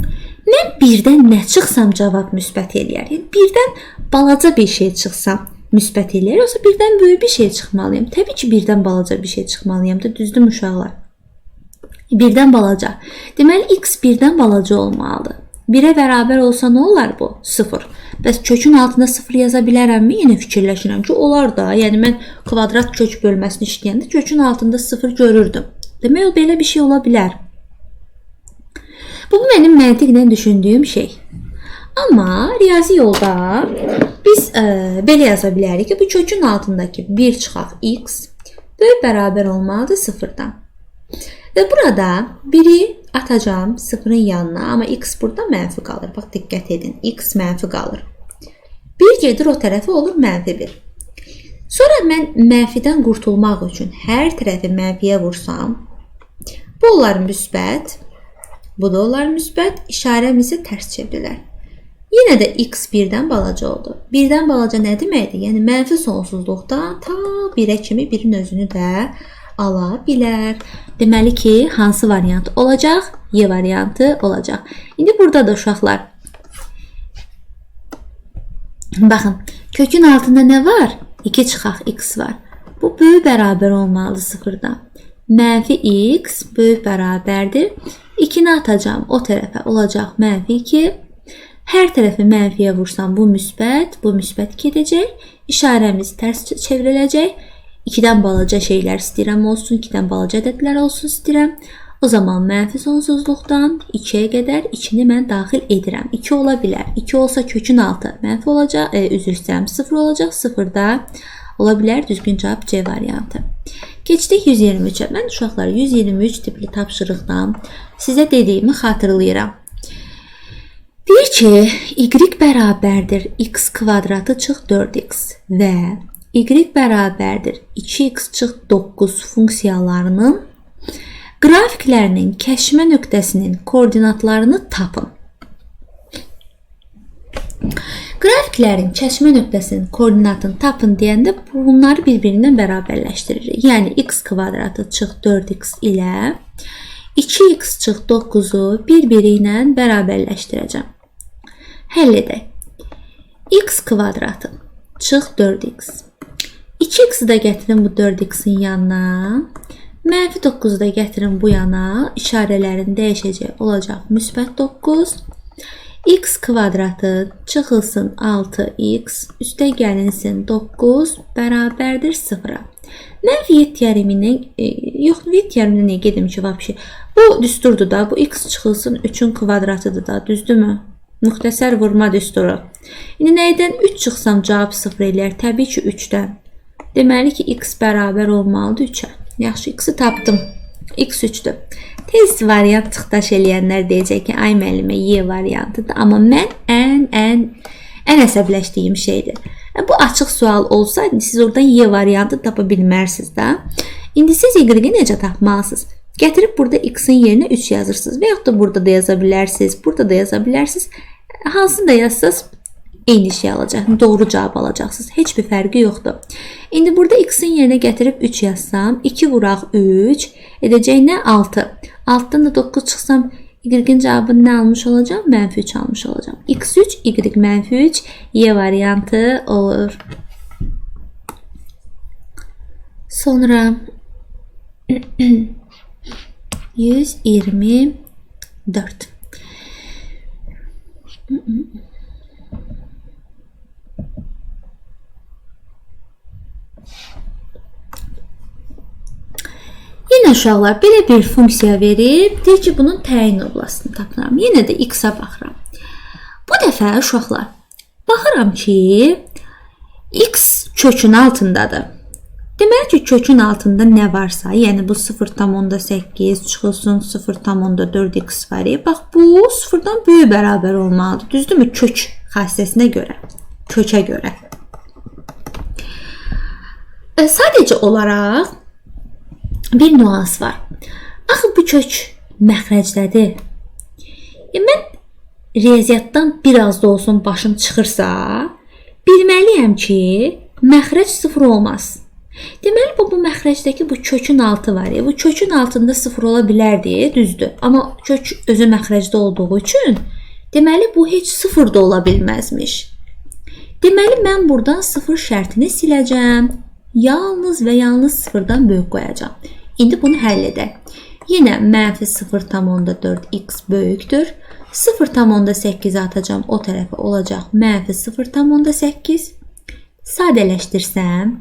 Mən birdən nə çıxsam cavab müsbət eləyər. Yəni, birdən balaca bir şey çıxsam müsbət eləyər, yoxsa birdən böyük bir şey çıxmalıyam? Təbii ki, birdən balaca bir şey çıxmalıyam da, düzdürmü uşaqlar? Birdən balaca. Deməli, x birdən balaca olmalıdır. 1-ə bərabər olsa nə olar bu? 0. Bəs kökün altında 0 yaza bilərəmmi? Yenə fikirləşirəm ki, olar da. Yəni, mən kvadrat kök bölməsini işləyəndə kökün altında 0 görürdüm. Demək, belə bir şey ola bilər. Bu mənim məntiqlə düşündüyüm şey. Amma riyazi yolda biz belə yaza bilərik ki, bu kökün altındakı 1 çıxaq x böyük bərabər olmalıdır 0-dan. Və burada 1-i atacağım 0-ın yanına, amma x burada mənfi qalır. Bax, diqqət edin, x mənfi qalır. 1 gedir o tərəfə, olur mənfi 1. Sonra mən mənfidən qurtulmaq üçün hər tərəfi mənfiyə vursam, bu olar müsbət, bu da olar müsbət, işarəm isə tərs çevrilər. Yenə də x birdən balaca oldu. Birdən balaca nə deməkdir? Yəni, mənfi sonsuzluqdan ta 1-ə kimi birin özünü də ala bilər. Deməli ki, hansı variant olacaq? Y variantı olacaq. İndi burada da uşaqlar, baxın, kökün altında nə var? 2 çıxaq x var. Bu böyük bərabər olmalıdır 0-dan. Mənfi x böyük bərabərdir. 2-ni atacağım o tərəfə, olacaq mənfi 2. Hər tərəfi mənfiyə vursam bu müsbət, bu müsbət gedəcək. İşarəmiz tərs çevriləcək. 2-dən balaca şeylər istəyirəm olsun, 2-dən balaca ədədlər olsun istəyirəm. O zaman mənfi sonsuzluqdan 2-yə qədər 2-ni mən daxil edirəm. 2 ola bilər. 2 olsa kökün altı mənfi olacaq, üzr istəyirəm, 0 olacaq. 0 da ola bilər. Düzgün cavab C variantı. Keçdik 123-ə. Mən uşaqlar 123 tipli tapşırıqdan sizə dediyimi xatırlayıram. Deyir ki, y bərabərdir x kvadratı çıx 4x və y bərabərdir 2x çıx 9 funksiyalarının qrafiklərinin kəşmə nöqtəsinin koordinatlarını tapın. Qrafiklərin kəşmə nöqtəsinin koordinatını tapın deyəndə bunları bir-birindən bərabərləşdiririk. Yəni x kvadratı çıx 4x ilə 2x çıx 9-u bir-biri ilə bərabərləşdirəcəm. Həll edək. X kvadratı çıx 4x. 2x-i də gətirin bu 4x-in yanına. Mənfi 9-u da gətirin bu yana. İşarələrin dəyişəcək olacaq müsbət 9. X kvadratı çıxılsın 6x, üstə gəlinsin 9 bərabərdir 0-a. Mən Viet teoremini, yox, Viet teoreminə niyə gedim ki, vəbşi? Bu düsturdur da, bu x çıxılsın 3-ün kvadratıdır da, düzdürmü? Müxtəsər vurma düsturu. İndi nəydən 3 çıxsam cavab 0 eləyər? Təbii ki, 3-dən. Deməli ki, x bərabər olmalıdır 3-ə. Yaxşı, x-i tapdım. X 3-dür. Tez variant çıxdaş eləyənlər deyəcək ki, ay müəllimə Y variantıdır. Amma mən ən əsəbləşdiyim şeydir. Bu açıq sual olsaydı siz oradan Y variantı tapa bilmərsiniz də. İndi siz Y-i necə tapmalısınız? Gətirib burada X-in yerinə 3 yazırsınız. Və yaxud da burada da yaza bilərsiniz, burada da yaza bilərsiniz. Hansını da yazsanız eyni şey alacaq. Doğru cavab alacaqsınız. Heç bir fərqi yoxdur. İndi burada X-in yerinə gətirib 3 yazsam, 2 vuraq 3 edəcək nə? 6. 6-dan da 9 çıxsam Y-in cavabını nə almış olacağam? Mənfi 3 almış olacağam. X3, Y mənfi 3, Y variantı olur. Sonra 124. Yenə uşaqlar belə bir funksiya verib, deyir ki, bunun təyin oblastını tapıram. Yenə də x-a baxıram. Bu dəfə uşaqlar, baxıram ki, x kökün altındadır. Deməli ki, kökün altında nə varsa, yəni bu 0,8 çıxılsın 0,4x var. Bax, bu 0-dan böyük bərabər olmalıdır. Düzdürmü? Kök xassəsinə görə, kökə görə. Sadəcə olaraq bir nüans var. Axı bu kök məxrəcdədir. Mən riyaziyyatdan biraz da olsun başım çıxırsa, bilməliyəm ki, məxrəc 0 olmaz. Deməli, bu məxrəcdəki bu kökün altı var. Bu kökün altında 0 ola bilərdi, düzdür. Amma kök özü məxrəcdə olduğu üçün, deməli, bu heç 0 da ola bilməzmiş. Deməli, mən buradan 0 şərtini siləcəm. Yalnız və yalnız 0-dan böyük qoyacağam. İndi bunu həll edək. Yenə mənfi 0,4x böyükdür. 0,8 atacağam o tərəfə olacaq mənfi 0,8. Sadələşdirsəm,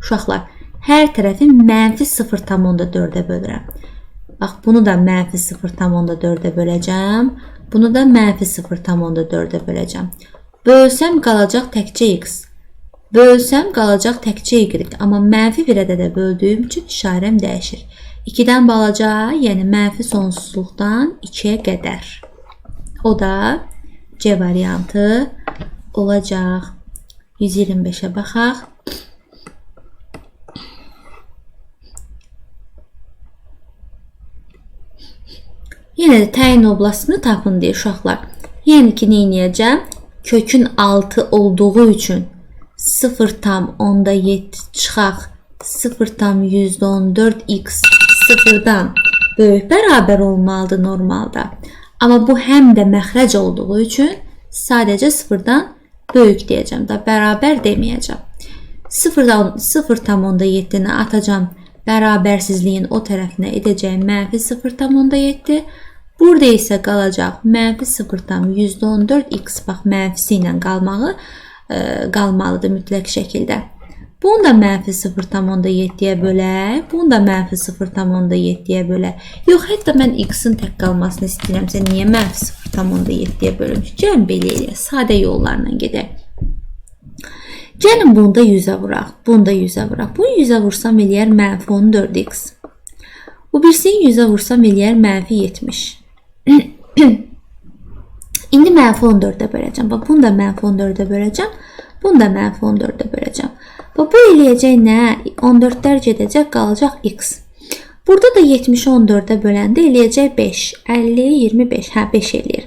uşaqlar, hər tərəfi mənfi 0,4-ə bölürəm. Bax, bunu da mənfi 0,4-ə böləcəm. Bunu da mənfi 0,4-ə böləcəm. Bölsəm qalacaq təkcə x. Bölsəm qalacaq təkcə y. Amma mənfi bir ədədə böldüyüm üçün işarəm dəyişir. 2-dən balaca, yəni mənfi sonsuzluqdan 2-yə qədər. O da C variantı olacaq. 125-ə baxaq. Yenə də təyin oblastını tapın deyir uşaqlar. Yəni ki, nə edəcəm? Kökün altı olduğu üçün 0,7 çıxaq 0,14x sıfırdan böyük bərabər olmalıdır normalda. Amma bu həm də məxrəc olduğu üçün sadəcə sıfırdan böyük deyəcəm da, bərabər deməyəcəm. 0,7-ni atacağam bərabərsizliyin o tərəfinə edəcəyim mənfi 0,7. Burada isə qalacaq mənfi 0,14x, bax mənfisi ilə qalmalıdır mütləq şəkildə. Bunu da mənfi 0,7-yə bölək, bunu da mənfi 0,7-yə bölək. Yox, hətta mən x-in tək qalmasını istəyirəmsə, niyə mənfi 0,7-yə bölüm? Gəlin belə eləyək, sadə yollarla gedək. Gəlin bunu da 100-ə vuraq, bunu da 100-ə vuraq. Bunu 100-ə vursam eləyər mənfi 14x. Bu birisini 100-ə vursam eləyər mənfi 70. İndi mənfi 14-ə böləcəm. Bax, bunu da mənfi 14-ə böləcəm. Bunu da mənfi 14-ə böləcəm. Bax, bu eləyəcək nə? 14-lər gedəcək, qalacaq x. Burada da 70-i 14-ə böləndə eləyəcək 5. 50, 25. Hə, 5 eləyir.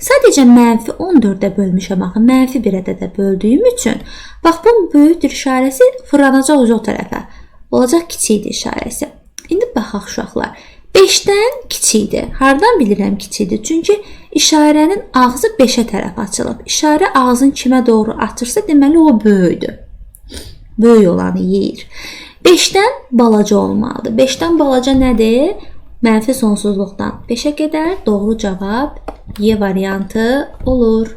Sadəcə mənfi 14-ə bölmüşəm axı. Mənfi bir ədədə böldüyüm üçün. Bax, bunun böyükdür işarəsi fırlanacaq o tərəfə. Olacaq kiçikdir işarəsi. İndi baxaq uşaqlar. 5-dən kiçikdir. Hardan bilirəm kiçikdir? Çünki işarənin ağzı 5-ə tərəf açılıb. İşarə ağzın kimə doğru açırsa, deməli o böyükdür. Böyük olanı yeyir. 5-dən balaca olmalıdır. 5-dən balaca nədir? Mənfi sonsuzluqdan 5-ə qədər doğru cavab Y variantı olur.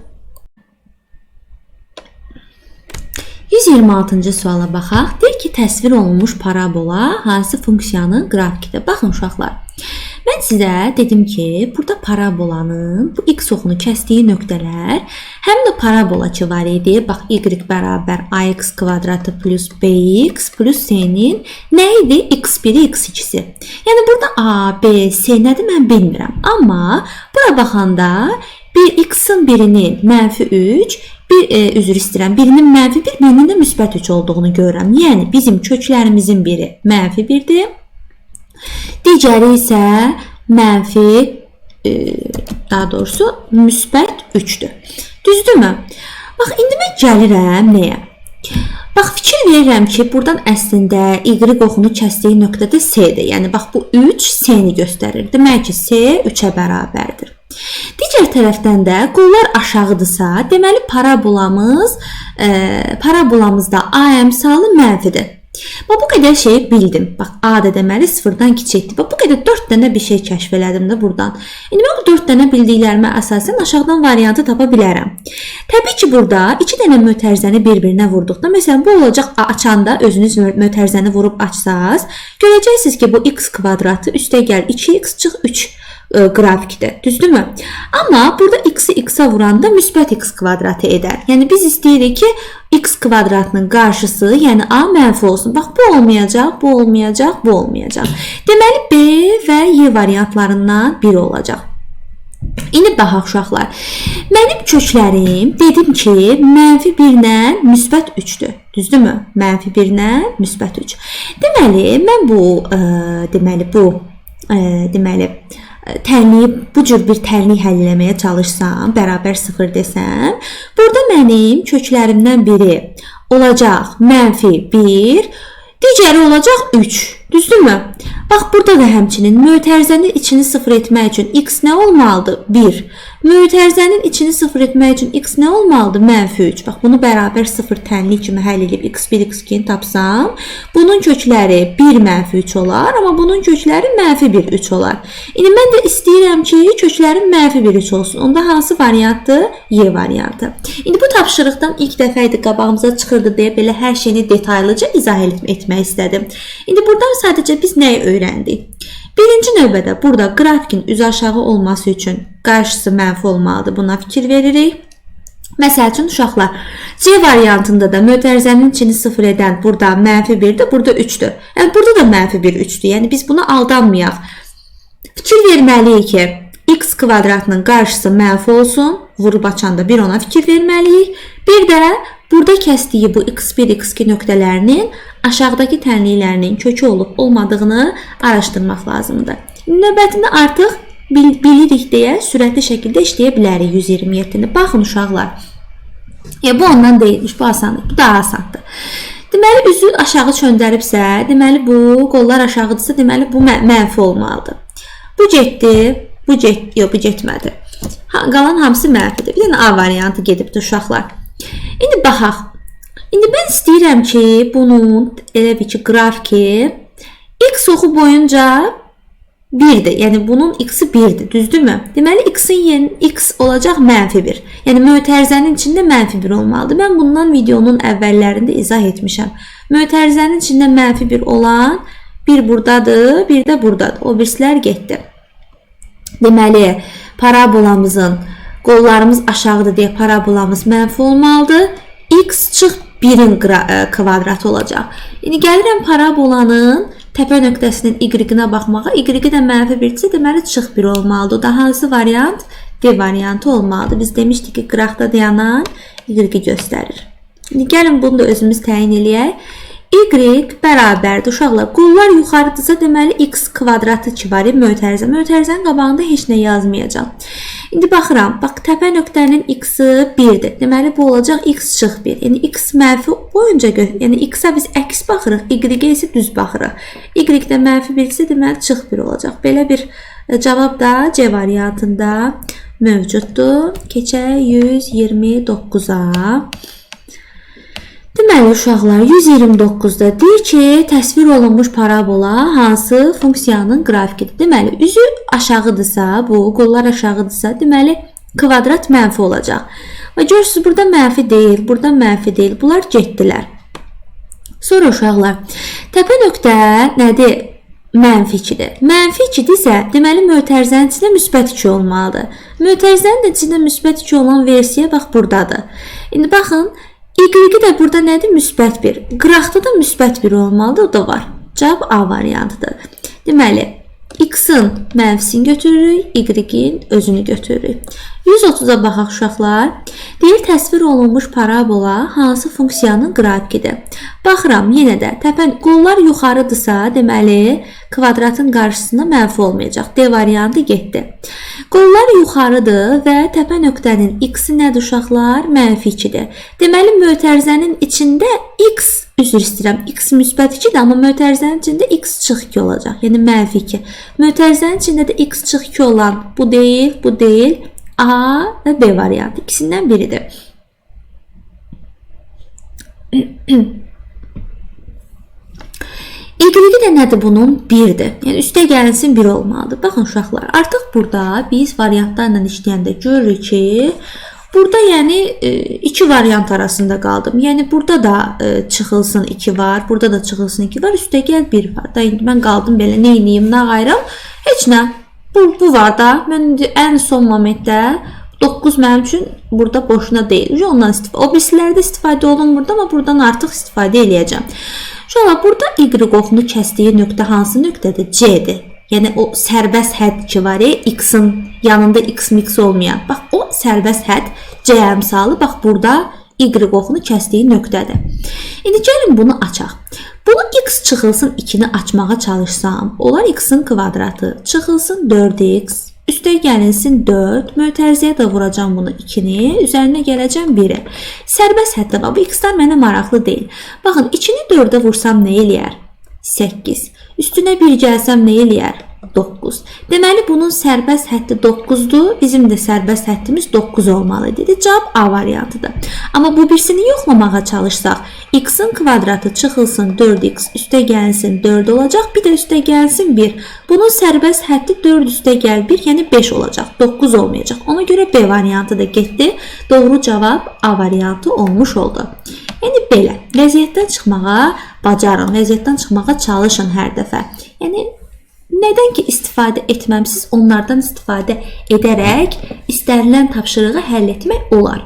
126-cı suala baxaq. Deyir ki, təsvir olunmuş parabola hansı funksiyanın qrafikidir? Baxın uşaqlar. Mən sizə dedim ki, burada parabolanın bu x oxunu kəsdiyi nöqtələr həmin o parabola ki var idi. Bax, y bərabər ax kvadratı plus bx plus c-nin nə idi? X1-i, x2-si. Yəni burada a, b, c nədir mən bilmirəm. Amma bura baxanda bir x-in birinin mənfi 3, bir üzr istəyirəm, birinin mənfi 1, birinin də müsbət 3 olduğunu görürəm. Yəni bizim köklərimizin biri mənfi 1-dir. Digəri isə mənfi, daha doğrusu müsbət 3-dür. Düzdürmü? Bax, indi mən gəlirəm nəyə? Bax, fikir verirəm ki, buradan əslində y oxunu kəsdiyi nöqtədə C-dir. Yəni, bax, bu 3 C-ni göstərir. Demək ki, C 3-ə bərabərdir. Digər tərəfdən də qollar aşağıdırsa, deməli parabolamızda A əmsalı mənfidir. Bax, bu qədər şeyi bildim. Bax, A da deməli 0-dan kiçikdir. Bax, bu qədər 4 dənə bir şey kəşf elədim də buradan. İndi mən bu 4 dənə bildiklərimə əsasən aşağıdan variantı tapa bilərəm. Təbii ki, burada 2 dənə mötərizəni bir-birinə vurduqda, məsələn, bu olacaq açanda özünüz mötərizəni vurub açsaz, görəcəksiniz ki, bu x kvadratı üstə gəl 2x çıx 3 qrafikdir. Düzdürmü? Amma burada x-i x-a vuranda müsbət x kvadratı edər. Yəni biz istəyirik ki, x kvadratının qarşısı, yəni a mənfi olsun. Bax, bu olmayacaq, bu olmayacaq, bu olmayacaq. Deməli, B və Y variantlarından biri olacaq. İndi baxaq uşaqlar. Mənim köklərim, dedim ki, mənfi 1 ilə müsbət 3-dür. Düzdürmü? Mənfi 1 ilə müsbət 3. Deməli, mən bu, deməli, tənliyi, bu cür bir tənlik həll eləməyə çalışsam, bərabər 0 desəm, burada mənim köklərimdən biri olacaq mənfi 1, digəri olacaq 3. Düzdürmü? Bax, burada da həmçinin mötərizənin içini 0 etmək üçün x nə olmalıdır? 1. Mötərizənin içini 0 etmək üçün x nə olmalıdır? Mənfi 3. Bax, bunu bərabər 0 tənlik kimi həll edib x1, x2-ni tapsam, bunun kökləri 1 mənfi 3 olar, amma bunun kökləri mənfi 1, 3 olar. İndi mən də istəyirəm ki, köklərim mənfi 1, 3 olsun. Onda hansı variantdır? Y variantı. İndi bu tapşırıqdan ilk dəfə idi qabağımıza çıxırdı deyə belə hər şeyini detaylıca izah etmək istədim. İndi buradan sadəcə biz nəyi öyrəndik? Birinci növbədə burada qrafikin üzü aşağı olması üçün qarşısı mənfi olmalıdır. Buna fikir veririk. Məsəl üçün uşaqlar, C variantında da mötərizənin içini 0 edən burada mənfi 1-dir, burada 3-dür. Yəni burada da mənfi 1 3-dür. Yəni biz buna aldanmayaq. Fikir verməliyik ki, x kvadratının qarşısı mənfi olsun. Vurub açanda bir ona fikir verməliyik. Bir də burada kəsdiyi bu x1, x2 nöqtələrinin aşağıdakı tənliklərinin kökü olub olmadığını araşdırmaq lazımdır. Növbətində artıq bilirik deyə sürətli şəkildə işləyə bilərik 127-ni. Baxın uşaqlar. Ya, bu ondan deyilmiş, bu asandır. Bu daha asandır. Deməli, üzü aşağı çöndəribsə, deməli bu qollar aşağıdırsa, deməli bu mənfi olmalıdır. Bu getdi, bu getdi, yox, bu getmədi. Qalan hamısı mənfidir. Bir dənə A variantı gedibdir uşaqlar. İndi baxaq. İndi mən istəyirəm ki, bunun elə bir ki, qrafiki x oxu boyunca 1-dir. Yəni bunun x-i 1-dir. Düzdürmü? Deməli, x-in yeni x olacaq mənfi 1. Yəni mötərizənin içində mənfi 1 olmalıdır. Mən bundan videonun əvvəllərində izah etmişəm. Mötərizənin içində mənfi 1 olan bir buradadır, bir də buradadır. O birislər getdi. Deməli, parabolamızın qollarımız aşağıdır deyə parabolamız mənfi olmalıdır. X çıx 1-in kvadratı olacaq. İndi gəlirəm parabolanın təpə nöqtəsinin y-inə baxmağa. Y-i də mənfi 1-dirsə, deməli çıx 1 olmalıdır. O da hansı variant? D variantı olmalıdır. Biz demişdik ki, qıraqda dayanan y-i göstərir. İndi gəlin bunu da özümüz təyin eləyək. Y bərabərdir. Uşaqlar, qollar yuxarıdırsa, deməli x kvadratı ki var, mötərizə. Mötərizənin qabağında heç nə yazmayacağam. İndi baxıram, bax, təpə nöqtənin x-i 1-dir. Deməli, bu olacaq x çıx 1. Yəni, x mənfi boyunca, yəni x-a biz əks baxırıq, y-ə isə düz baxırıq. Y-də mənfi 1 isə, deməli, çıx 1 olacaq. Belə bir cavab da C variantında mövcuddur. Keçək 129-a. Deməli, uşaqlar, 129-da deyir ki, təsvir olunmuş parabola hansı funksiyanın qrafikidir? Deməli, üzü aşağıdırsa, bu qollar aşağıdırsa, deməli, kvadrat mənfi olacaq. Və görürsünüz, burada mənfi deyil, burada mənfi deyil. Bunlar getdilər. Sonra uşaqlar, təpə nöqtə nədir? Mənfi 2-dir. Mənfi 2-dirsə, deməli, mötərizənin içində müsbət 2 olmalıdır. Mötərizənin də içində müsbət 2 olan versiya bax buradadır. İndi baxın, Y-i də burada nədir? Müsbət 1. Qıraqda da müsbət 1 olmalıdır, o da var. Cavab A variantıdır. Deməli, X-in mənfisini götürürük, Y-in özünü götürürük. 130-a baxaq uşaqlar. Deyir, təsvir olunmuş parabola hansı funksiyanın qrafikidir? Baxıram, yenə də təpə qollar yuxarıdırsa, deməli, kvadratın qarşısında mənfi olmayacaq. D variantı getdi. Qollar yuxarıdır və təpə nöqtənin x-i nədir uşaqlar? Mənfi 2-dir. Deməli, mötərizənin içində x, üzr istəyirəm, x müsbət 2-dir, amma mötərizənin içində x çıx 2 olacaq. Yəni, mənfi 2. Mötərizənin içində də x çıx 2 olan bu deyil, bu deyil. A və B variantı ikisindən biridir. Y-i də nədir bunun? 1-dir. Yəni, üstə gəlinsin 1 olmalıdır. Baxın uşaqlar, artıq burada biz variantlarla işləyəndə görürük ki, burada yəni iki variant arasında qaldım. Yəni, burada da çıxılsın 2 var, burada da çıxılsın 2 var, üstə gəl 1 var. Da indi mən qaldım belə, nə eləyim, nə qayıram? Heç nə. Bu var da. Mən indi ən son momentdə 9 mənim üçün burada boşuna deyil. Ondan istifadə. O birislərdə istifadə olunmurdu, amma buradan artıq istifadə eləyəcəm. Uşaqlar, burada Y oxunu kəsdiyi nöqtə hansı nöqtədir? C-dir. Yəni, o sərbəst hədd ki var, x-in yanında x mix olmayan. Bax, o sərbəst hədd C əmsalı, bax, burada Y oxunu kəsdiyi nöqtədir. İndi gəlin bunu açaq. Bunu x çıxılsın 2-ni açmağa çalışsam, olar x-in kvadratı çıxılsın 4x, üstə gəlinsin 4, mötərizəyə də vuracam bunu 2-ni, üzərinə gələcəm 1-i. Sərbəst həddə var, bu x-lər mənə maraqlı deyil. Baxın, 2-ni 4-ə vursam nə eləyər? 8. Üstünə 1 gəlsəm nə eləyər? 9. Deməli, bunun sərbəst həddi 9-dur. Bizim də sərbəst həddimiz 9 olmalı idi. Cavab A variantıdır. Amma bu birisini yoxlamağa çalışsaq, x-in kvadratı çıxılsın 4x, üstə gəlsin 4 olacaq. Bir də üstə gəlsin 1. Bunun sərbəst həddi 4 üstə gəl 1, yəni 5 olacaq. 9 olmayacaq. Ona görə B variantı da getdi. Doğru cavab A variantı olmuş oldu. Yəni belə, vəziyyətdən çıxmağa bacarın, vəziyyətdən çıxmağa çalışın hər dəfə. Yəni, nədən ki istifadə etməmisiz, onlardan istifadə edərək istənilən tapşırığı həll etmək olar.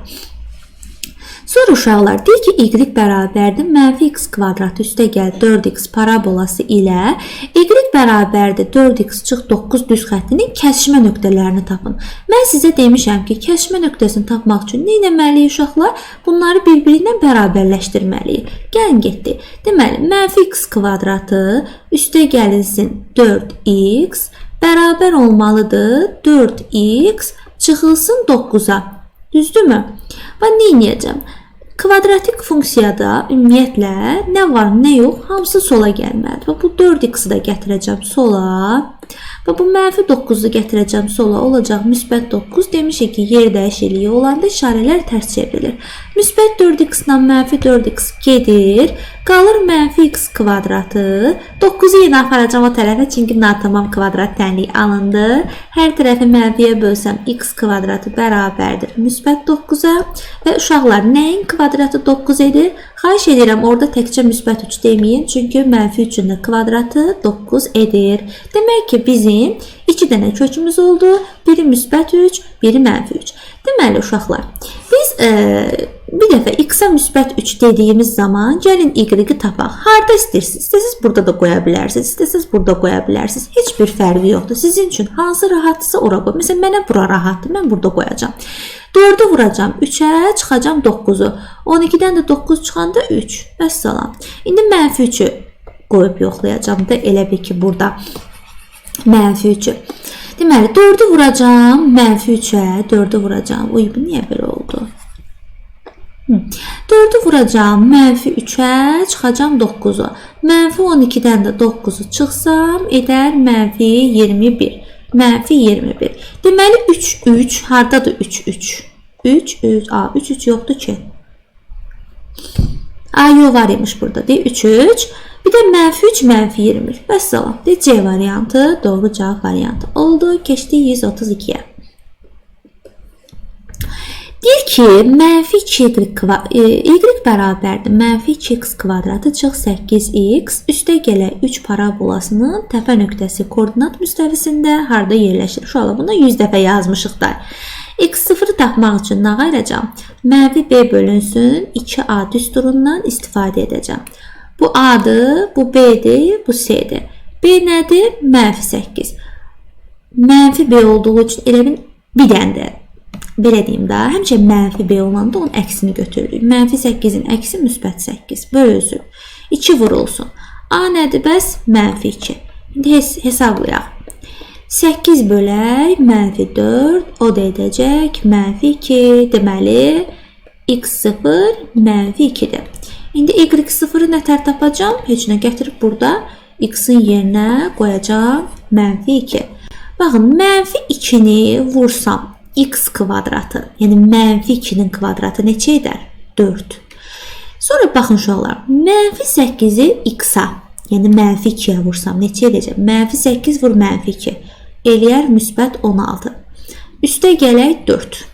Sonra uşaqlar, deyir ki, y bərabərdir mənfi x kvadratı üstə gəl 4x parabolası ilə y bərabərdir 4x çıx 9 düz xəttinin kəsişmə nöqtələrini tapın. Mən sizə demişəm ki, kəsişmə nöqtəsini tapmaq üçün nə etməliyik uşaqlar? Bunları bir-biri ilə bərabərləşdirməliyik. Gəlin getdi. Deməli, mənfi x kvadratı üstə gəlinsin 4x bərabər olmalıdır 4x çıxılsın 9-a. Düzdürmü? Və nə edəcəm? Kvadratik funksiyada ümumiyyətlə nə var, nə yox, hamısı sola gəlməlidir. Və bu 4x-i də gətirəcəm sola. Və bu mənfi 9-u gətirəcəm sola, olacaq müsbət 9. Demişik ki, yer dəyişikliyi olanda işarələr tərs çevrilir. Müsbət 4x ilə mənfi 4x gedir. Qalır mənfi x kvadratı. 9-u yenə aparacam o tərəfə, çünki natamam kvadrat tənliyi alındı. Hər tərəfi mənfiyə bölsəm x kvadratı bərabərdir müsbət 9-a. Və uşaqlar, nəyin kvadratı 9 edir? Xahiş edirəm, orada təkcə müsbət 3 deməyin, çünki mənfi 3-ün də kvadratı 9 edir. Demək ki, bizim 2 dənə kökümüz oldu. Biri müsbət 3, biri mənfi 3. Deməli, uşaqlar, biz bir dəfə x-a müsbət 3 dediyimiz zaman gəlin y-i tapaq. Harda istəyirsiniz? İstəsiniz burada da qoya bilərsiniz, istəsiniz burada qoya bilərsiniz. Heç bir fərqi yoxdur. Sizin üçün hansı rahatdırsa ora qoy. Məsələn, mənə bura rahatdır, mən burada qoyacağam. 4-ü vuracağam 3-ə, çıxacağam 9-u. 12-dən də 9 çıxanda 3. Vəssalam. İndi mənfi 3-ü qoyub yoxlayacağam da, elə bil ki, burada mənfi 3-ü. Deməli, 4-ü vuracağam mənfi 3-ə, 4-ü vuracağam. Uy, bu niyə belə oldu? 4-ü vuracağam mənfi 3-ə, çıxacağam 9-u. Mənfi 12-dən də 9-u çıxsam, edər mənfi 21. Mənfi 21. Deməli, 3, 3. Hardadır 3, 3? 3, 3. A, 3, 3 yoxdur ki. A, yox var imiş burada. Deyir, 3, 3. Bir də mənfi 3, mənfi 21. Vəssalam. Deyir, C variantı doğru cavab variantı oldu. Keçdik 132-yə. Deyir ki, mənfi 2y, y bərabərdir. Mənfi 2x kvadratı çıx 8x üstə gələk 3 parabolasının təpə nöqtəsi koordinat müstəvisində harda yerləşir? Uşaqlar, bunu 100 dəfə yazmışıq da. X0-ı tapmaq üçün nə ayıracağam? Mənfi b bölünsün 2a düsturundan istifadə edəcəm. Bu A-dır, bu B-dir, bu C-dir. B nədir? Mənfi 8. Mənfi B olduğu üçün elə bir dənə də, belə deyim də, həmişə mənfi B olanda onun əksini götürürük. Mənfi 8-in əksi müsbət 8 bölünsün. 2 vurulsun. A nədir bəs? Mənfi 2. İndi hesablayaq. 8 bölək mənfi 4, o da edəcək mənfi 2. Deməli, x0 mənfi 2-dir. İndi y0-ı nə tər tapacağam? Heç nə, gətirib burada x-in yerinə qoyacağam mənfi 2. Baxın, mənfi 2-ni vursam x kvadratı, yəni mənfi 2-nin kvadratı neçə edər? 4. Sonra baxın uşaqlar, mənfi 8-i x-a, yəni mənfi 2-yə vursam neçə edəcək? Mənfi 8 vur mənfi 2, eləyər müsbət 16. Üstə gələk 4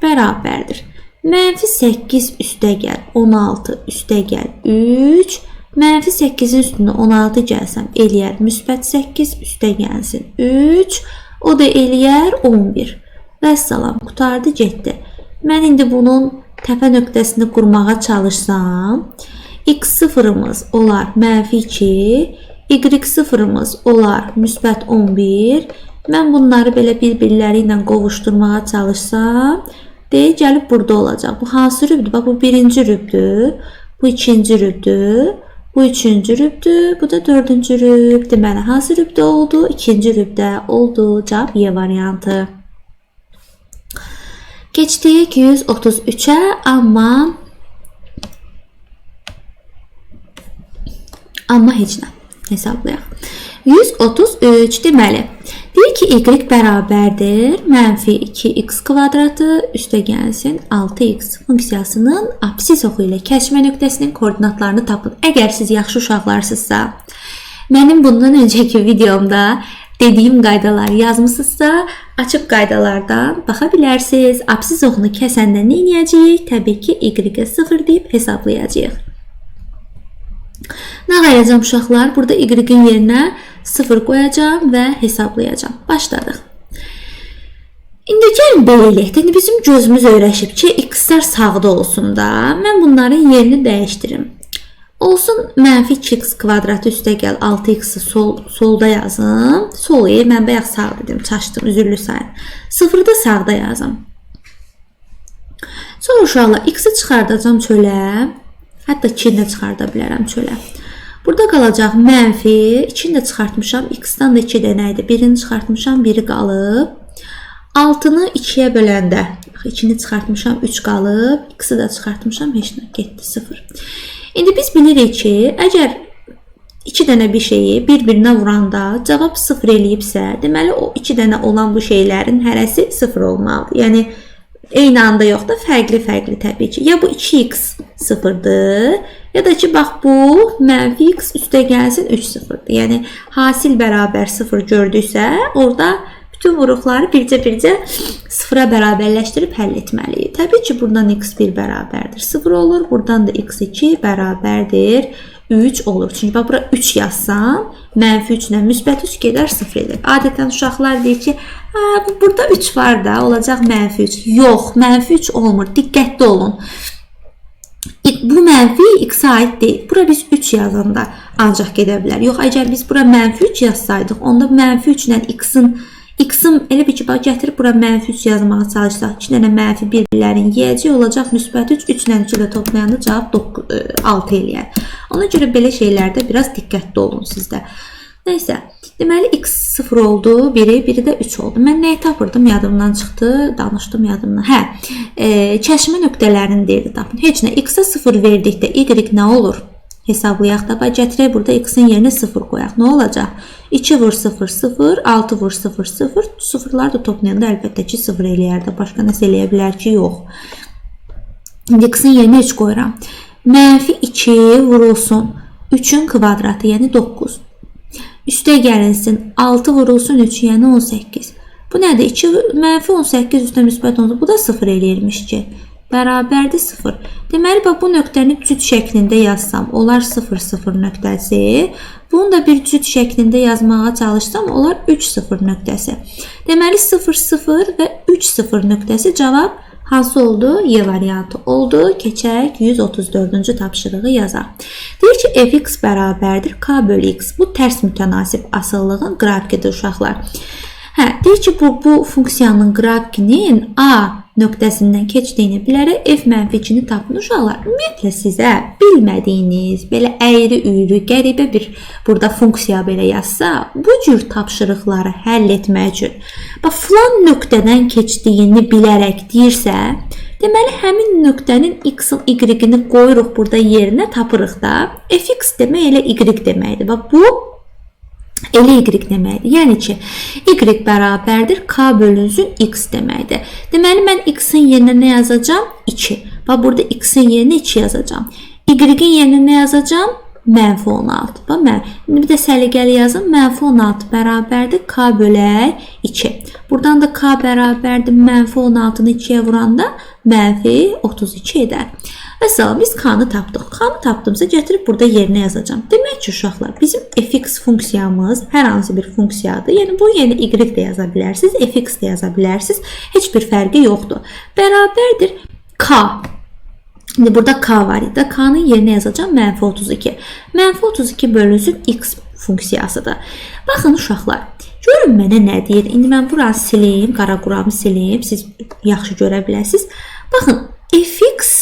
bərabərdir. Mənfi 8 üstə gəl 16, üstə gəl 3. Mənfi 8-in üstünə 16 gəlsəm, eləyər müsbət 8, üstə gəlsin 3. O da eləyər 11. Vəssalam, qurtardı, getdi. Mən indi bunun təpə nöqtəsini qurmağa çalışsam, x0-ımız olar mənfi 2, y0-ımız olar müsbət 11. Mən bunları belə bir-birləri ilə qovuşdurmağa çalışsam, deyir, gəlib burada olacaq. Bu hansı rübdür? Bax, bu birinci rübdür, bu ikinci rübdür, bu üçüncü rübdür, bu da dördüncü rüb. Deməli, hansı rübdə oldu? İkinci rübdə oldu. Cavab Y variantı. Keçdik 133-ə, amma heç nə hesablayaq. 133 deməli, deyir ki, y bərabərdir mənfi 2x kvadratı üstə gəlsin 6x funksiyasının absis oxu ilə kəsmə nöqtəsinin koordinatlarını tapın. Əgər siz yaxşı uşaqlarsınızsa, mənim bundan öncəki videomda dediyim qaydaları yazmısınızsa, açıb qaydalardan baxa bilərsiniz. Absis oxunu kəsəndə nə edəcəyik? Təbii ki, y-ə 0 deyib hesablayacağıq. Nə ayıracağam uşaqlar? Burada y-in yerinə 0 qoyacağam və hesablayacağam. Başladıq. İndi gəlin belə eləyək. İndi bizim gözümüz öyrəşib ki, x-lər sağda olsun da. Mən bunların yerini dəyişdirim. Olsun mənfi 2x kvadratı üstə gəl 6x-i solda yazım. Sol, mən bayaq sağ dedim, çaşdım, üzürlü sayın. 0-ı da sağda yazım. Sonra uşaqlar x-i çıxardacağam çölə. Hətta 2-ni də çıxarda bilərəm çölə. Burada qalacaq mənfi, 2-ni də çıxartmışam, x-dan da 2 dənə idi. Birini çıxartmışam, biri qalıb. 6-nı 2-yə böləndə, 2-ni çıxartmışam, 3 qalıb. X-i də çıxartmışam, heç nə, getdi 0. İndi biz bilirik ki, əgər 2 dənə bir şeyi bir-birinə vuranda cavab 0 eləyibsə, deməli o 2 dənə olan bu şeylərin hərəsi 0 olmalıdır. Yəni, eyni anda yox da fərqli-fərqli təbii ki. Ya bu 2x 0-dır, ya da ki, bax bu mənfi x üstə gəlsin 3 0-dır. Yəni, hasil bərabər 0 gördüksə, orada bütün vuruqları bircə-bircə 0-a bərabərləşdirib həll etməliyik. Təbii ki, buradan x1 bərabərdir 0 olur, buradan da x2 bərabərdir 3 olur. Çünki bax, bura 3 yazsam, mənfi 3 ilə müsbət 3 gedər 0 edir. Adətən uşaqlar deyir ki, burada 3 var da, olacaq mənfi 3. Yox, mənfi 3 olmur. Diqqətli olun. Bu mənfi x-a aid deyil. Bura biz 3 yazanda ancaq gedə bilər. Yox, əgər biz bura mənfi 3 yazsaydıq, onda mənfi 3 ilə x-in elə bir ki, bax, gətirib bura mənfi 3 yazmağa çalışsaq, 2 dənə mənfi bir-birlərini yeyəcək, olacaq müsbət 3, 3 ilə 3 ilə toplayanda cavab 6 eləyər. Ona görə belə şeylərdə biraz diqqətli olun sizdə. Nəysə, deməli x 0 oldu, biri, biri də 3 oldu. Mən nəyi tapırdım? Yadımdan çıxdı, danışdım yadımdan. Hə, kəşmə nöqtələrini deyirdi tapın. Heç nə, x-ə 0 verdikdə y nə olur? Hesablayaq da, bax, gətirək burada x-in yerinə 0 qoyaq. Nə olacaq? 2 vur 0, 0, 6 vur 0, 0. Sıfırları da toplayanda əlbəttə ki 0 eləyər də. Başqa nəsə eləyə bilər ki, yox. İndi x-in yerinə 3 qoyuram. Mənfi 2 vurulsun 3-ün kvadratı, yəni 9. Üstə gəlinsin 6 vurulsun 3, yəni 18. Bu nədir? 2 mənfi 18 üstə müsbət 18. Bu da 0 eləyirmiş ki. Bərabərdir 0. Deməli, bax, bu nöqtəni cüt şəklində yazsam, olar 0, 0 nöqtəsi. Bunu da bir cüt şəklində yazmağa çalışsam, olar 3, 0 nöqtəsi. Deməli, 0, 0 və 3, 0 nöqtəsi cavab hansı oldu? Y variantı oldu. Keçək 134-cü tapşırığı yazaq. Deyir ki, fx bərabərdir k bölü x. Bu tərs mütənasib asılılığın qrafikidir uşaqlar. Hə, deyir ki, bu funksiyanın qrafikinin A nöqtəsindən keçdiyini bilərək f mənfi 2-ni tapın uşaqlar. Ümumiyyətlə sizə bilmədiyiniz, belə əyri-üyrü, qəribə bir burada funksiya belə yazsa, bu cür tapşırıqları həll etmək üçün bax filan nöqtədən keçdiyini bilərək deyirsə, deməli həmin nöqtənin x-in, y-ini qoyuruq burada yerinə, tapırıq da. Fx demək elə y deməkdir. Bax bu elə y deməkdir. Yəni ki, y bərabərdir k bölünsün x deməkdir. Deməli, mən x-in yerinə nə yazacağam? 2. Bax, burada x-in yerinə 2 yazacağam. Y-in yerinə nə yazacağam? Mənfi 16. Bax, mən. İndi bir də səliqəli yazım. Mənfi 16 bərabərdir k bölək 2. Buradan da k bərabərdir mənfi 16-nı 2-yə vuranda mənfi 32 edər. Məsələn, biz k-nı tapdıq. K-nı tapdımsa gətirib burada yerinə yazacağam. Demək ki, uşaqlar, bizim fx funksiyamız hər hansı bir funksiyadır. Yəni, bu yerinə y də yaza bilərsiniz, fx də yaza bilərsiniz. Heç bir fərqi yoxdur. Bərabərdir k. İndi burada k var idi. K-nın yerinə yazacağam mənfi 32. Mənfi 32 bölünsün x funksiyasıdır. Baxın uşaqlar, görün mənə nə deyir. İndi mən buranı silim, qara quramı silim. Siz yaxşı görə bilərsiniz. Baxın, fx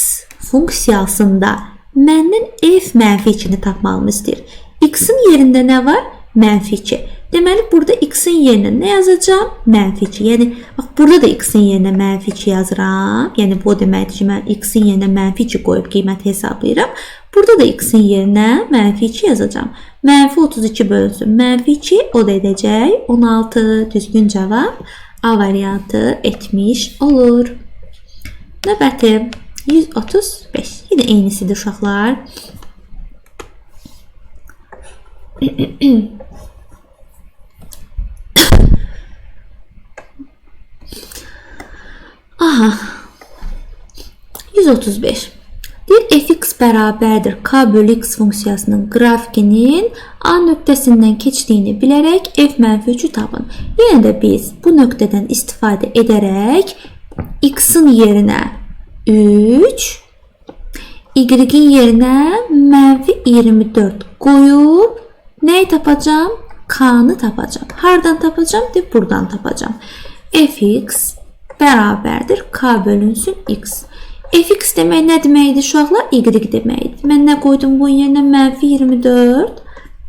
funksiyasında məndən f mənfi 2-ni tapmağımı istəyir. X-in yerində nə var? Mənfi 2. Deməli, burada x-in yerinə nə yazacağam? Mənfi 2. Yəni, bax, burada da x-in yerinə mənfi 2 yazıram. Yəni, bu o deməkdir ki, mən x-in yerinə mənfi 2 qoyub qiyməti hesablayıram. Burada da x-in yerinə mənfi 2 yazacağam. Mənfi 32 bölünsün. Mənfi 2, o da edəcək 16. Düzgün cavab A variantı etmiş olur. Növbəti 135. Yenə eynisidir uşaqlar. Aha. 135. Deyir fx bərabərdir k bölü x funksiyasının qrafikinin A nöqtəsindən keçdiyini bilərək f mənfi 3-ü tapın. Yenə də biz bu nöqtədən istifadə edərək x-in yerinə 3, y-in yerinə mənfi 24 qoyub nəyi tapacağam? K-nı tapacağam. Hardan tapacağam? Deyib buradan tapacağam. Fx bərabərdir k bölünsün x. Fx demək nə deməkdir uşaqlar? Y deməkdir. Mən nə qoydum bunun yerinə? Mənfi 24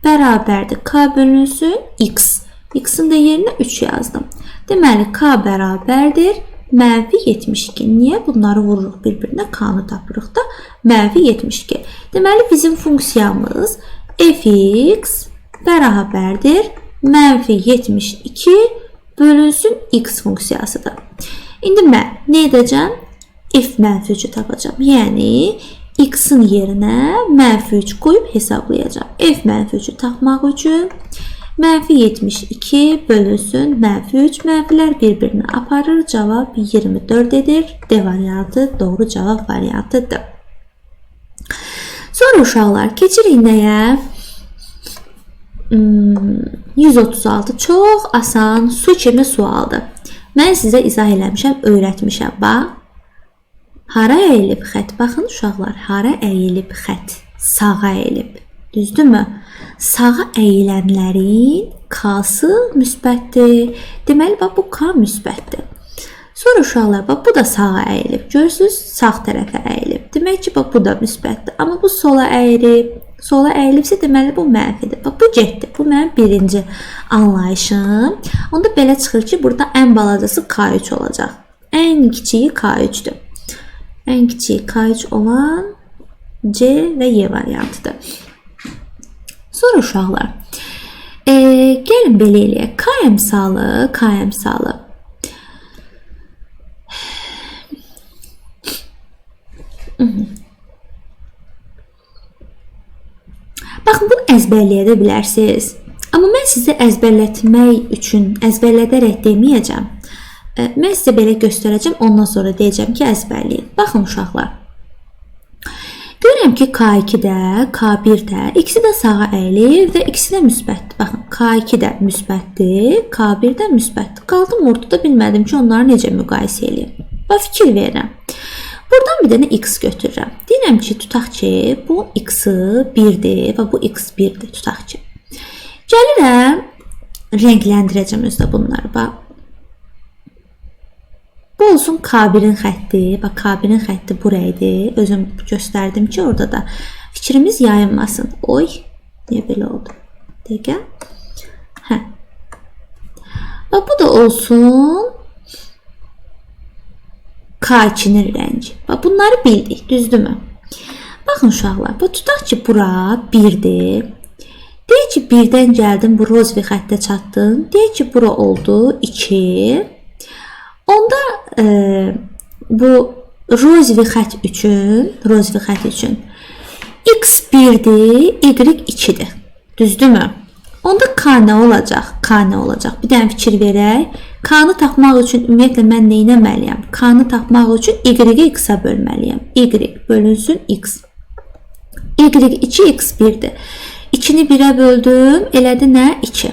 bərabərdir k bölünsün x. X-in də yerinə 3 yazdım. Deməli k bərabərdir mənfi 72. Niyə bunları vururuq bir-birinə? K-nı tapırıq da. Mənfi 72. Deməli bizim funksiyamız fx bərabərdir mənfi 72 bölünsün x funksiyasıdır. İndi mən nə edəcəm? F mənfi 3-ü tapacağam. Yəni x-in yerinə mənfi 3 qoyub hesablayacağam. F mənfi 3-ü tapmaq üçün mənfi 72 bölünsün mənfi 3. Mənfilər bir-birini aparır. Cavab 24 edir. D variantı doğru cavab variantıdır. Sonra uşaqlar keçirik nəyə? 136 çox asan su kimi sualdır. Mən sizə izah eləmişəm, öyrətmişəm. Bax. Hara əyilib xətt? Baxın uşaqlar, hara əyilib xətt? Sağa əyilib. Düzdürmü? Sağa əyilənlərin K-sı müsbətdir. Deməli, bax, bu K müsbətdir. Sonra uşaqlar, bax, bu da sağa əyilib. Görürsünüz, sağ tərəfə əyilib. Demək ki, bax, bu da müsbətdir. Amma bu sola əyilib. Sola əyilibsə, deməli, bu mənfidir. Bax, bu getdi. Bu mənim birinci anlayışım. Onda belə çıxır ki, burada ən balacası K3 olacaq. Ən kiçiyi K3-dür. Ən kiçiyi K3 olan C və Y variantıdır. Sonra uşaqlar, gəlin belə eləyək. K əmsalı, K əmsalı. Baxın, bunu əzbərləyə də bilərsiniz. Amma mən sizə əzbərlətmək üçün, əzbərlədərək deməyəcəm. Mən sizə belə göstərəcəm, ondan sonra deyəcəm ki, əzbərləyin. Baxın uşaqlar. Görürəm ki, K2-də, K1-də ikisi də sağa əyilib və ikisi də müsbətdir. Baxın, K2 də müsbətdir, K1 də müsbətdir. Qaldım ortada, bilmədim ki, onları necə müqayisə eləyim. Bax, fikir verirəm. Buradan bir dənə x götürürəm. Deyirəm ki, tutaq ki, bu x-i 1-dir və bu x 1-dir, tutaq ki. Gəlirəm, rəngləndirəcəm özdə bunları. Bax, bu olsun K1-in xətti. Bax, K1-in xətti buraydı. Özüm göstərdim ki, orada da fikrimiz yayınmasın. Oy, niyə belə oldu? Dəqiqə. Hə. Bax, bu da olsun K2-nin rəngi. Bax, bunları bildik, düzdürmü? Baxın uşaqlar, bu tutaq ki, bura 1-dir. Deyək ki, 1-dən gəldim, bu rozvi xəttə çatdım. Deyək ki, bura oldu 2. Onda bu rozvi xətt üçün, x 1-dir, y 2-dir. Düzdürmü? Onda K nə olacaq? K nə olacaq? Bir dənə fikir verək. K-nı tapmaq üçün ümumiyyətlə mən nə etməliyəm? K-nı tapmaq üçün y-i x-a bölməliyəm. Y bölünsün x. Y 2, x 1-dir. 2-ni 1-ə böldüm, elədi nə? 2.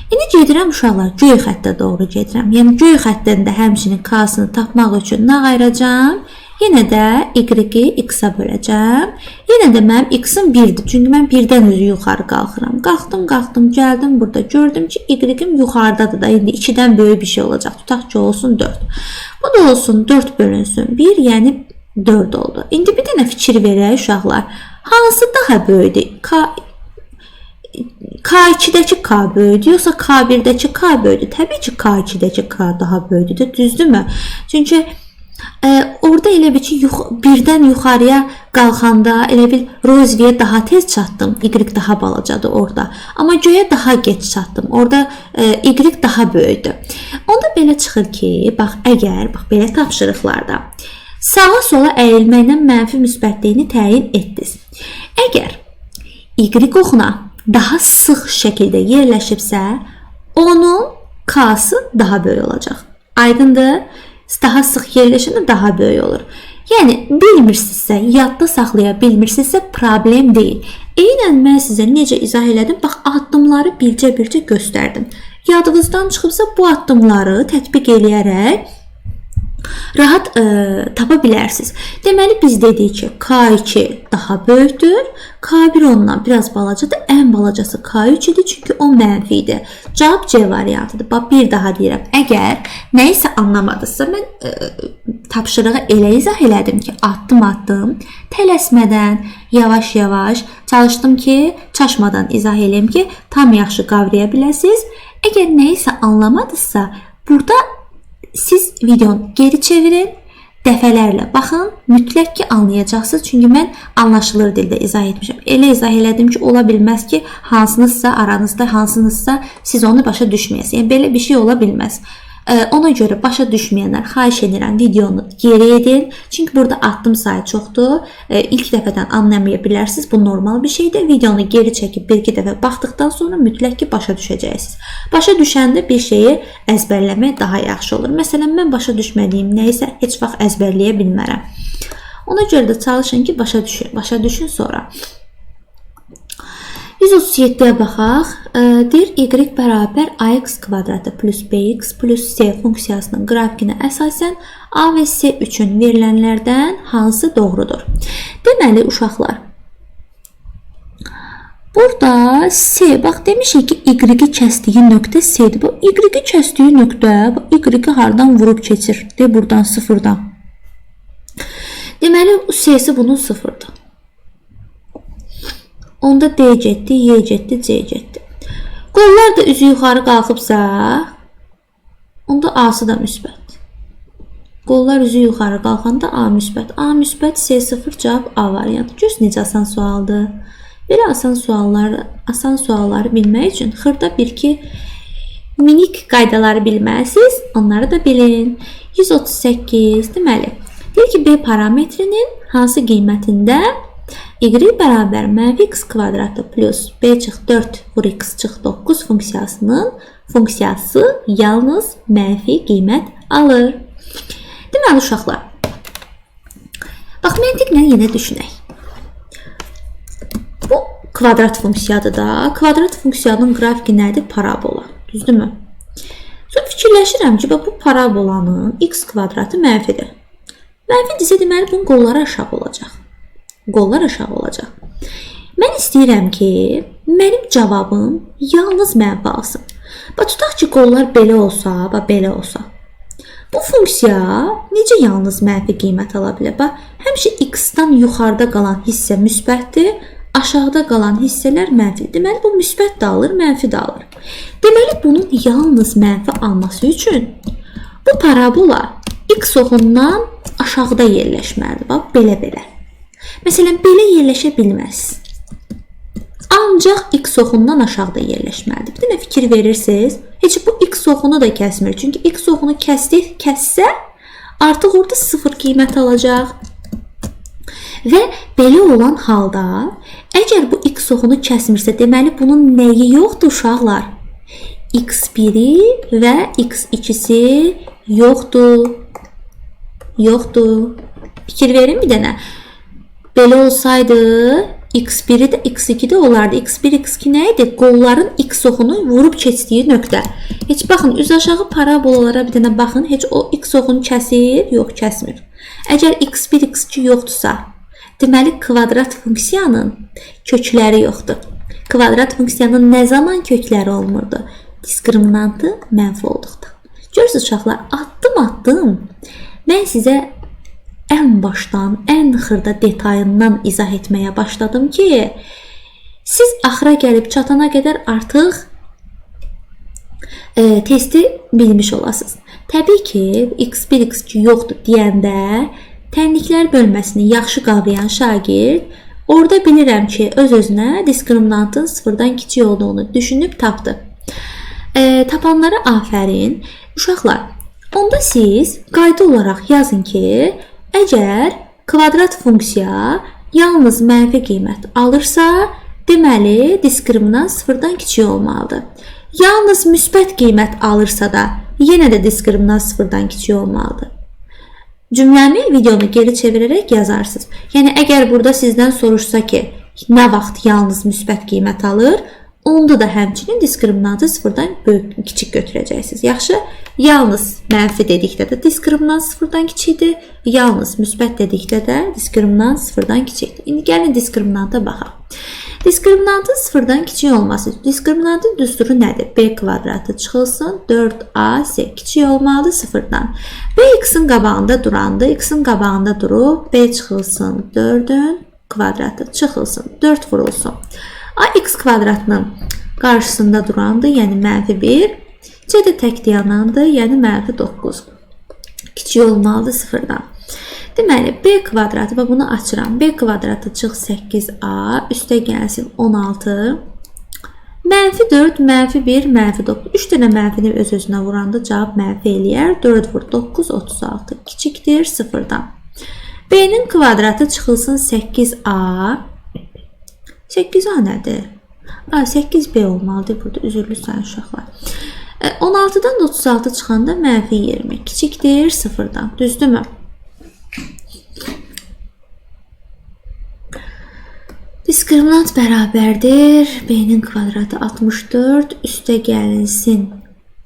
İndi gedirəm uşaqlar, göy xəttə doğru gedirəm. Yəni göy xəttdən də həmçinin K-sını tapmaq üçün nə ayıracağam? Yenə də y-i x-a böləcəm. Yenə də mənim x-im 1-dir. Çünki mən 1-dən özü yuxarı qalxıram. Qalxdım, qalxdım, gəldim burada. Gördüm ki, y-im yuxarıdadır da. İndi 2-dən böyük bir şey olacaq. Tutaq ki, olsun 4. Bu da olsun 4 bölünsün 1, yəni 4 oldu. İndi bir dənə fikir verək uşaqlar. Hansı daha böyükdür? K2-dəki K böyüdü, yoxsa K1-dəki K böyüdü? Təbii ki, K2-dəki K daha böyüdür, düzdürmü? Çünki orada elə bil ki, birdən yuxarıya qalxanda elə bil rozviyə daha tez çatdım. Y daha balacadır orada. Amma göyə daha geç çatdım. Orada Y daha böyüdü. Onda belə çıxır ki, bax, əgər bax, belə tapşırıqlarda sağa sola əyilməklə mənfi müsbətliyini təyin etdiniz. Əgər Y oxuna daha sıx şəkildə yerləşibsə, onun K-sı daha böyük olacaq. Aydındır? Daha sıx yerləşəndə daha böyük olur. Yəni, bilmirsinizsə, yadda saxlaya bilmirsinizsə problem deyil. Eynən mən sizə necə izah elədim, bax, addımları bircə-bircə göstərdim. Yadınızdan çıxıbsa bu addımları tətbiq eləyərək rahat tapa bilərsiniz. Deməli, biz dedik ki, K2 daha böyükdür. K1 ondan biraz balacadır. Ən balacası K3 idi, çünki o mənfi idi. Cavab C variantıdır. Bax, bir daha deyirəm. Əgər nəyisə anlamadınızsa, mən tapşırığı elə izah elədim ki, addım-addım, tələsmədən, yavaş-yavaş çalışdım ki, çaşmadan izah eləyim ki, tam yaxşı qavraya biləsiniz. Əgər nəyisə anlamadınızsa, burada siz videonu geri çevirin, dəfələrlə baxın, mütləq ki anlayacaqsınız. Çünki mən anlaşılır dildə izah etmişəm. Elə izah elədim ki, ola bilməz ki, hansınızsa aranızda, hansınızsa siz onu başa düşməyəsiniz. Yəni belə bir şey ola bilməz. Ona görə başa düşməyənlər, xahiş edirəm videonu geri edin. Çünki burada addım sayı çoxdur. İlk dəfədən anlamaya bilərsiniz. Bu normal bir şeydir. Videonu geri çəkib bir-iki dəfə baxdıqdan sonra mütləq ki başa düşəcəksiniz. Başa düşəndə bir şeyi əzbərləmək daha yaxşı olur. Məsələn, mən başa düşmədiyim nəyisə heç vaxt əzbərləyə bilmərəm. Ona görə də çalışın ki, başa düşün, başa düşün sonra. 137-yə baxaq. Deyir, y bərabər ax kvadratı plus bx plus c funksiyasının qrafikinə əsasən a və c üçün verilənlərdən hansı doğrudur? Deməli, uşaqlar, burada c, bax demişik ki, y-i kəsdiyi nöqtə c-dir. Bu y-i kəsdiyi nöqtə, y-i hardan vurub keçir? De, buradan, sıfırdan. Deməli, c-si bunun sıfırdır. Onda D getdi, Y getdi, C getdi. Qollar da üzü yuxarı qalxıbsa, onda A-sı da müsbət. Qollar üzü yuxarı qalxanda A müsbət. A müsbət, C 0, cavab A variantı. Görürsünüz necə asan sualdır. Belə asan sualları bilmək üçün xırda bir-iki minik qaydaları bilməlisiniz. Onları da bilin. 138, deməli, deyir ki, B parametrinin hansı qiymətində y bərabər mənfi x kvadratı plus b çıx 4 vur x çıx 9 funksiyasının funksiyası yalnız mənfi qiymət alır. Deməli, uşaqlar, bax, məntiqlə yenə düşünək. Bu kvadrat funksiyadır da. Kvadrat funksiyanın qrafiki nədir? Parabola. Düzdürmü? Sonra fikirləşirəm ki, bax, bu parabolanın x kvadratı mənfidir. Mənfidirsə, deməli, bunun qolları aşağı olacaq. Qollar aşağı olacaq. Mən istəyirəm ki, mənim cavabım yalnız mənfi alsın. Bax, tutaq ki, qollar belə olsa, bax, belə olsa. Bu funksiya necə yalnız mənfi qiymət ala bilər? Bax, həmişə x-dan yuxarıda qalan hissə müsbətdir, aşağıda qalan hissələr mənfidir. Deməli, bu müsbət də alır, mənfi də alır. Deməli, bunun yalnız mənfi alması üçün bu parabola x oxundan aşağıda yerləşməlidir. Bax, belə-belə. Məsələn, belə yerləşə bilməz. Ancaq x oxundan aşağıda yerləşməlidir. Bir dənə fikir verirsiniz. Heç bu x oxunu da kəsmir. Çünki x oxunu kəssə, artıq orada 0 qiymət alacaq. Və belə olan halda, əgər bu x oxunu kəsmirsə, deməli, bunun nəyi yoxdur uşaqlar? x1-i və x2-si yoxdur. Yoxdur. Fikir verin bir dənə. Belə olsaydı, x1-i də x2 də olardı. x1, x2 nə idi? Qolların x oxunu vurub keçdiyi nöqtə. Heç baxın, üz aşağı parabolalara bir dənə baxın. Heç o x oxunu kəsir? Yox, kəsmir. Əgər x1, x2 yoxdursa, deməli, kvadrat funksiyanın kökləri yoxdur. Kvadrat funksiyanın nə zaman kökləri olmurdu? Diskriminantı mənfi olduqda. Görürsünüz uşaqlar, addım-addım mən sizə ən başdan, ən xırda detayından izah etməyə başladım ki, siz axıra gəlib çatana qədər artıq testi bilmiş olasınız. Təbii ki, x1, x2 yoxdur deyəndə tənliklər bölməsini yaxşı qavrayan şagird orada bilirəm ki, öz-özünə diskriminantın sıfırdan kiçik olduğunu düşünüb tapdı. Tapanlara afərin. Uşaqlar, onda siz qayda olaraq yazın ki, əgər kvadrat funksiya yalnız mənfi qiymət alırsa, deməli, diskriminant sıfırdan kiçik olmalıdır. Yalnız müsbət qiymət alırsa da, yenə də diskriminant sıfırdan kiçik olmalıdır. Cümləmi videonu geri çevirərək yazarsınız. Yəni, əgər burada sizdən soruşsa ki, nə vaxt yalnız müsbət qiymət alır, onda da həmçinin diskriminantı sıfırdan böyük, kiçik götürəcəksiniz. Yaxşı, yalnız mənfi dedikdə də diskriminant sıfırdan kiçikdir. Yalnız müsbət dedikdə də diskriminant sıfırdan kiçikdir. İndi gəlin diskriminanta baxaq. Diskriminantın sıfırdan kiçik olması. Diskriminantın düsturu nədir? B kvadratı çıxılsın, 4AC kiçik olmalıdır sıfırdan. B x-in qabağında durandır. X-in qabağında durub B çıxılsın 4-ün kvadratı çıxılsın, 4 vurulsun. A x kvadratının qarşısında durandır, yəni mənfi 1. C də tək dayanandır, yəni mənfi 9. Kiçik olmalıdır sıfırdan. Deməli, B kvadratı, bax bunu açıram. B kvadratı çıx 8A, üstə gəlsin 16. Mənfi 4, mənfi 1, mənfi 9. 3 dənə mənfini öz-özünə vuranda cavab mənfi eləyər. 4 vur 9, 36. Kiçikdir sıfırdan. B-nin kvadratı çıxılsın 8A. 8A nədir? A, 8B olmalıdır burada. Üzürlü sayın uşaqlar. 16-dan da 36 çıxanda mənfi 20. Kiçikdir sıfırdan. Düzdürmü? Diskriminant bərabərdir B-nin kvadratı 64, üstə gəlinsin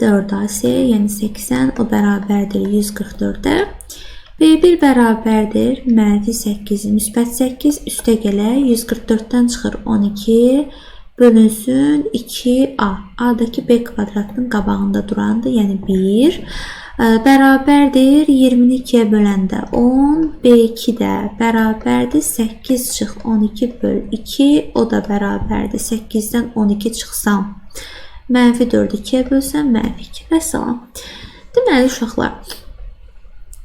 4AC, yəni 80, o bərabərdir 144-ə. B1 bərabərdir mənfi 8, müsbət 8, üstə gələk 144-dən çıxır 12, bölünsün 2A. A-dakı B kvadratının qabağında durandır, yəni 1. Bərabərdir 20-ni 2-yə böləndə 10, B2 də bərabərdir 8 çıx 12 böl 2, o da bərabərdir 8-dən 12 çıxsam, mənfi 4-ü 2-yə bölsəm, mənfi 2. Vəssalam. Deməli, uşaqlar,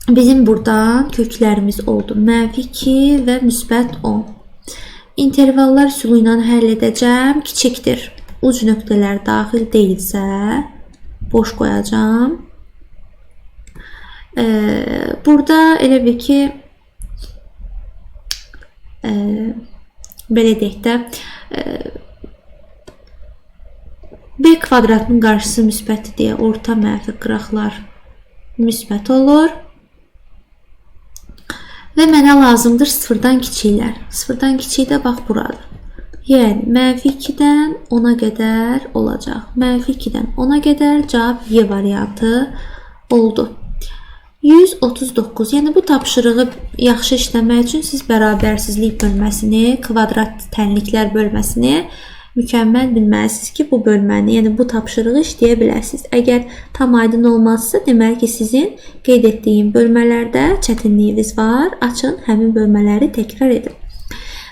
bizim buradan köklərimiz oldu. Mənfi 2 və müsbət 10. İntervallar üsulu ilə həll edəcəm. Kiçikdir. Uc nöqtələr daxil deyilsə, boş qoyacağam. Burada elə bil ki, belə deyək də, B kvadratının qarşısı müsbətdir deyə orta mənfi qıraqlar müsbət olur. Və mənə lazımdır sıfırdan kiçiklər. Sıfırdan kiçik də bax buradır. Yəni, mənfi 2-dən 10-a qədər olacaq. Mənfi 2-dən 10-a qədər cavab Y variantı oldu. 139. Yəni, bu tapşırığı yaxşı işləmək üçün siz bərabərsizlik bölməsini, kvadrat tənliklər bölməsini mükəmməl bilməlisiniz ki, bu bölməni, yəni bu tapşırığı işləyə biləsiniz. Əgər tam aydın olmazsa, deməli ki, sizin qeyd etdiyim bölmələrdə çətinliyiniz var. Açın, həmin bölmələri təkrar edin.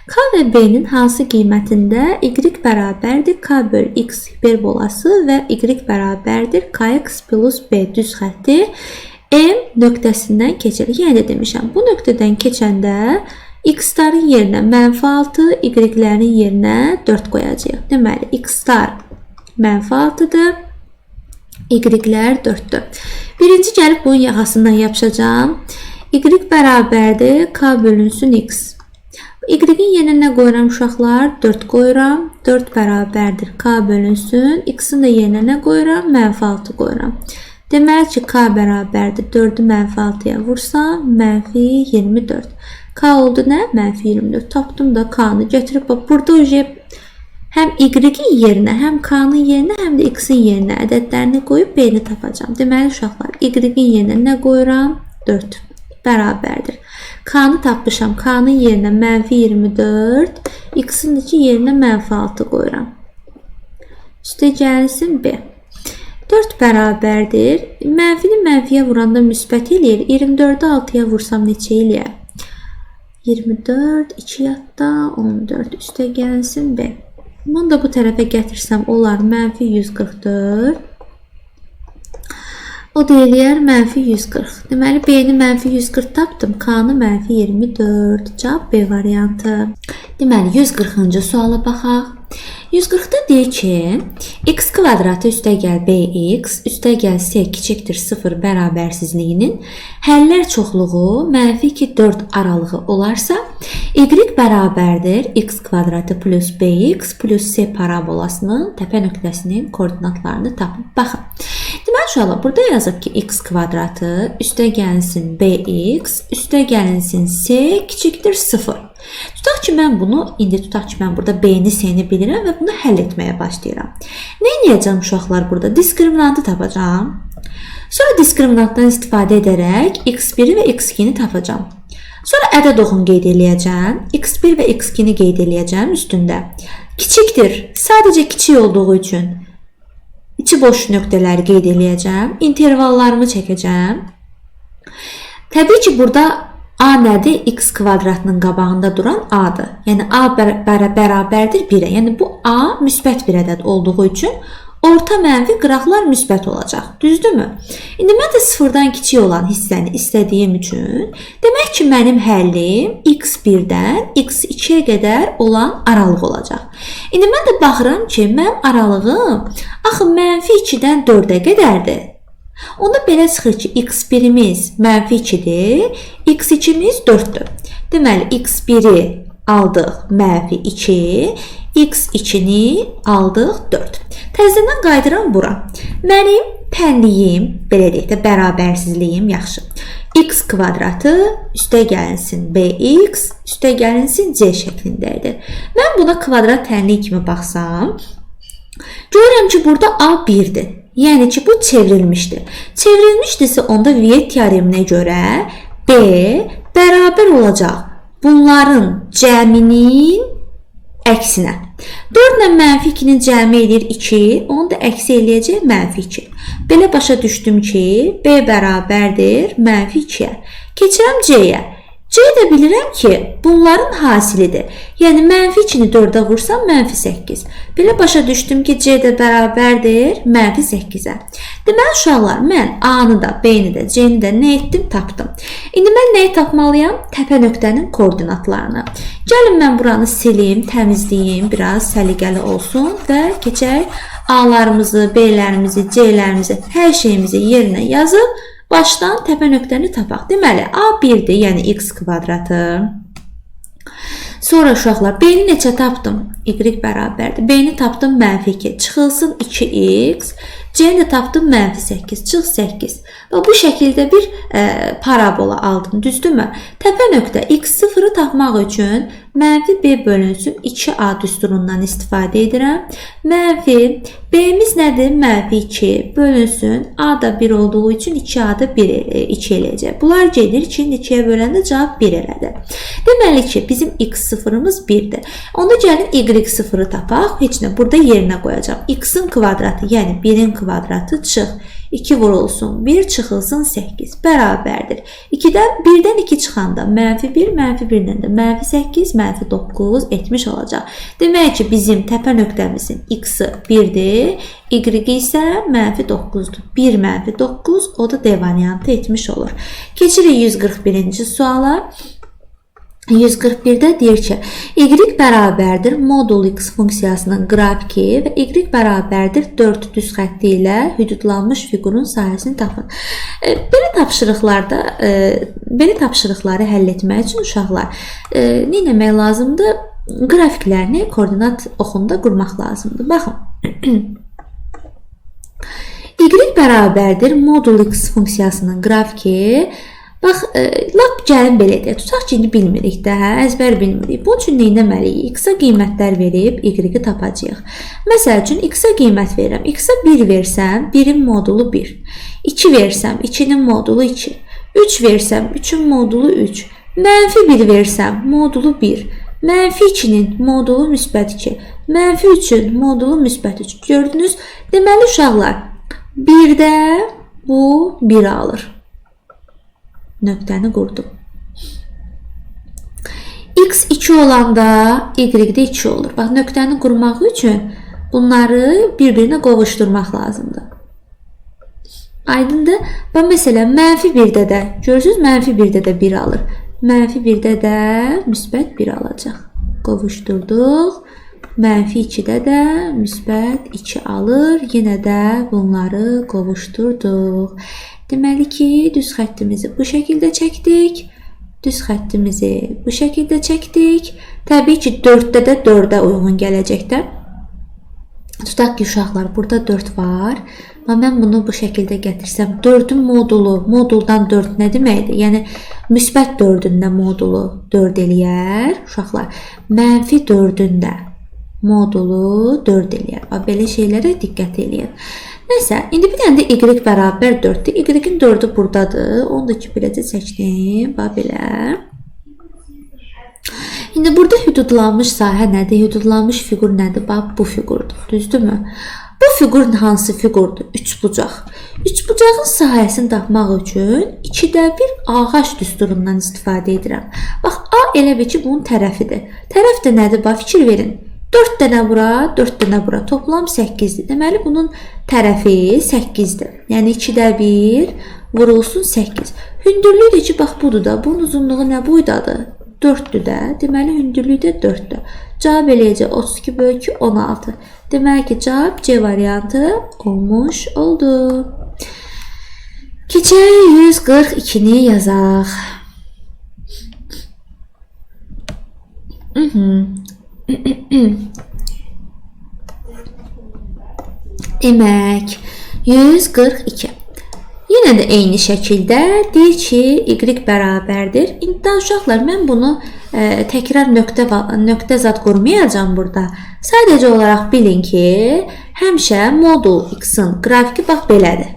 K və B-nin hansı qiymətində Y bərabərdir K böl X hiperbolası və Y bərabərdir KX plus B düz xətti M nöqtəsindən keçir. Yenə də demişəm, bu nöqtədən keçəndə X-ların yerinə mənfi 6, Y-lərin yerinə 4 qoyacağıq. Deməli, X-lar mənfi 6-dır, Y-lər 4-dür. Birinci gəlib bunun yaxasından yapışacağam. Y bərabərdir K bölünsün X. Y-in yerinə nə qoyuram uşaqlar? 4 qoyuram. 4 bərabərdir K bölünsün. X-in də yerinə nə qoyuram? Mənfi 6 qoyuram. Deməli ki, K bərabərdir 4-ü mənfi 6-ya vursam, mənfi 24. K oldu nə? Mənfi 24. Tapdım da K-nı. Götürüb bax, burada həm Y-in yerinə, həm K-nın yerinə, həm də X-in yerinə ədədlərini qoyub B-ni tapacağam. Deməli, uşaqlar, Y-in yerinə nə qoyuram? 4 bərabərdir. K-nı tapmışam. K-nın yerinə mənfi 24, X-in yerinə mənfi 6 qoyuram. Üstə gəlsin B. 4 bərabərdir. Mənfini mənfiyə vuranda müsbət eləyir. 24-ü 6-ya vursam neçə eləyər? 24, 2 yadda, 14. Üstə gəlsin B. Bunu da bu tərəfə gətirsəm olar mənfi 144. O da eləyər mənfi 140. Deməli, B-ni mənfi 140 tapdım. K-nı mənfi 24. Cavab B variantı. Deməli, 140-cı suala baxaq. 140-da deyir ki, x kvadratı üstə gəl bx, üstə gəl c kiçikdir 0 bərabərsizliyinin həllər çoxluğu mənfi 2, 4 aralığı olarsa, y bərabərdir x kvadratı plus bx plus c parabolasının təpə nöqtəsinin koordinatlarını tapın. Baxın. Deməli, uşaqlar, burada yazıb ki, x kvadratı üstə gəlinsin bx, üstə gəlinsin c kiçikdir 0. Tutaq ki, mən bunu, indi tutaq ki, mən burada B-ni, C-ni bilirəm və bunu həll etməyə başlayıram. Nə edəcəm uşaqlar burada? Diskriminantı tapacağam. Sonra diskriminantdan istifadə edərək x1-i və x2-ni tapacağam. Sonra ədəd oxunu qeyd eləyəcəm. x1 və x2-ni qeyd eləyəcəm üstündə. Kiçikdir. Sadəcə kiçik olduğu üçün içi boş nöqtələri qeyd eləyəcəm. İntervallarımı çəkəcəm. Təbii ki, burada A nədir? X kvadratının qabağında duran A-dır. Yəni A bərabərdir 1-ə. Yəni bu A müsbət bir ədəd olduğu üçün orta mənfi qıraqlar müsbət olacaq. Düzdürmü? İndi mən də sıfırdan kiçik olan hissəni istədiyim üçün, demək ki, mənim həllim x1-dən x2-yə qədər olan aralıq olacaq. İndi mən də baxıram ki, mənim aralığım axı mənfi 2-dən 4-ə qədərdir. Onda belə çıxır ki, x1-imiz mənfi 2-dir, x2-miz 4-dür. Deməli, x1-i aldıq mənfi 2, x2-ni aldıq 4. Təzədən qayıdıram bura. Mənim tənliyim, belə deyək də, bərabərsizliyim yaxşı. X kvadratı üstə gəlinsin bx, üstə gəlinsin c şəklində idi. Mən buna kvadrat tənliyi kimi baxsam, görürəm ki, burada a 1-dir. Yəni ki, bu çevrilmişdir. Çevrilmişdirsə, onda Viet teoreminə görə b bərabər olacaq bunların cəminin əksinə. 4 ilə mənfi 2-nin cəmi eləyir 2, onu da əksi eləyəcək mənfi 2. Belə başa düşdüm ki, B bərabərdir mənfi 2-yə. Keçirəm C-yə. C də bilirəm ki, bunların hasilidir. Yəni, mənfi 2-ni 4-ə vursam, mənfi 8. Belə başa düşdüm ki, C də bərabərdir mənfi 8-ə. Deməli, uşaqlar, mən A-nı da, B-ni də, C-ni də nə etdim? Tapdım. İndi mən nəyi tapmalıyam? Təpə nöqtənin koordinatlarını. Gəlin, mən buranı silim, təmizləyim, biraz səliqəli olsun və keçək A-larımızı, B-lərimizi, C-lərimizi, hər şeyimizi yerinə yazıb başdan təpə nöqtəni tapaq. Deməli, A 1-dir, yəni x kvadratı. Sonra uşaqlar, B-ni neçə tapdım? Y bərabərdir. B-ni tapdım mənfi 2. Çıxılsın 2x. C-ni də tapdım mənfi 8. Çıx 8. Və bu şəkildə bir parabola aldım. Düzdürmü? Təpə nöqtə x0-ı tapmaq üçün mənfi B bölünsün 2A düsturundan istifadə edirəm. Mənfi B-miz nədir? Mənfi 2 bölünsün. A da 1 olduğu üçün 2A da 2 eləyəcək. Bunlar gedir. 2-ni 2-yə böləndə cavab 1 elədi. Deməli ki, bizim x0-ımız 1-dir. Onda gəlin y0-ı tapaq. Heç nə, burada yerinə qoyacağam. X-in kvadratı, yəni 1-in kvadratı çıx. 2 vurulsun 1, çıxılsın 8 bərabərdir. 1-dən 2 çıxanda mənfi 1, mənfi 1-dən də mənfi 8, mənfi 9 etmiş olacaq. Demək ki, bizim təpə nöqtəmizin x-i 1-dir, y isə mənfi 9-dur. 1 mənfi 9, o da D variantı etmiş olur. Keçirik 141-ci suala. 141-də deyir ki, y bərabərdir modul x funksiyasının qrafiki və y bərabərdir 4 düz xətti ilə hüdudlanmış fiqurun sahəsini tapın. Belə tapşırıqlarda, belə tapşırıqları həll etmək üçün uşaqlar nə etmək lazımdır? Qrafiklərini koordinat oxunda qurmaq lazımdır. Baxın. Y bərabərdir modul x funksiyasının qrafiki. Bax, lap gəlin belə deyək. Tutaq ki, indi bilmirik də, hə, əzbər bilmirik. Bunun üçün nə etməliyik? X-a qiymətlər verib Y-i tapacağıq. Məsəl üçün, X-a qiymət verirəm. X-a 1 versəm, 1-in modulu 1. 2 versəm, 2-nin modulu 2. 3 versəm, 3-ün modulu 3. Mənfi 1 versəm, modulu 1. Mənfi 2-nin modulu müsbət 2. Mənfi 3-ün modulu müsbət 3. Gördünüz? Deməli, uşaqlar, 1-də bu 1 alır. Nöqtəni qurdum. X 2 olanda Y də 2 olur. Bax, nöqtəni qurmaq üçün bunları bir-birinə qovuşdurmaq lazımdır. Aydındır? Bax, məsələn, mənfi 1-də də, görürsünüz, mənfi 1-də də 1 alır. Mənfi 1-də də müsbət 1 alacaq. Qovuşdurduq. Mənfi 2-də də müsbət 2 alır. Yenə də bunları qovuşdurduq. Deməli ki, düz xəttimizi bu şəkildə çəkdik. Düz xəttimizi bu şəkildə çəkdik. Təbii ki, 4-də də 4-ə uyğun gələcək də. Tutaq ki, uşaqlar, burada 4 var. Amma mən bunu bu şəkildə gətirsəm, 4-ün modulu, moduldan 4 nə deməkdir? Yəni, müsbət 4-ün də modulu 4 eləyər. Uşaqlar, mənfi 4-ün də modulu 4 eləyər. Bax, belə şeylərə diqqət eləyin. Nəsə, indi bir dənə də y bərabər 4-dür. Y-in 4-ü buradadır. Onu da ki, beləcə çəkdim. Bax, belə. İndi burada hüdudlanmış sahə nədir? Hüdudlanmış fiqur nədir? Bax, bu fiqurdur. Düzdürmü? Bu fiqur hansı fiqurdur? Üçbucaq. Üçbucağın sahəsini tapmaq üçün 2-də 1 ağac düsturundan istifadə edirəm. Bax, A elə bil ki, bunun tərəfidir. Tərəf də nədir? Bax, fikir verin. 4 dənə bura, 4 dənə bura. Toplam 8-dir. Deməli, bunun tərəfi 8-dir. Yəni, 2-də 1 vurulsun 8. Hündürlüyü də ki, bax, budur da. Bunun uzunluğu nə boydadır? 4-dür də. Deməli, hündürlüyü də 4-dür. Cavab eləyəcək 32 bölü 2, 16. Deməli ki, cavab C variantı olmuş oldu. Keçək 142-ni yazaq. Demək, 142. Yenə də eyni şəkildə deyir ki, y bərabərdir. İndi uşaqlar, mən bunu təkrar nöqtə zad qurmayacağam burada. Sadəcə olaraq bilin ki, həmişə modul x-in qrafiki bax belədir.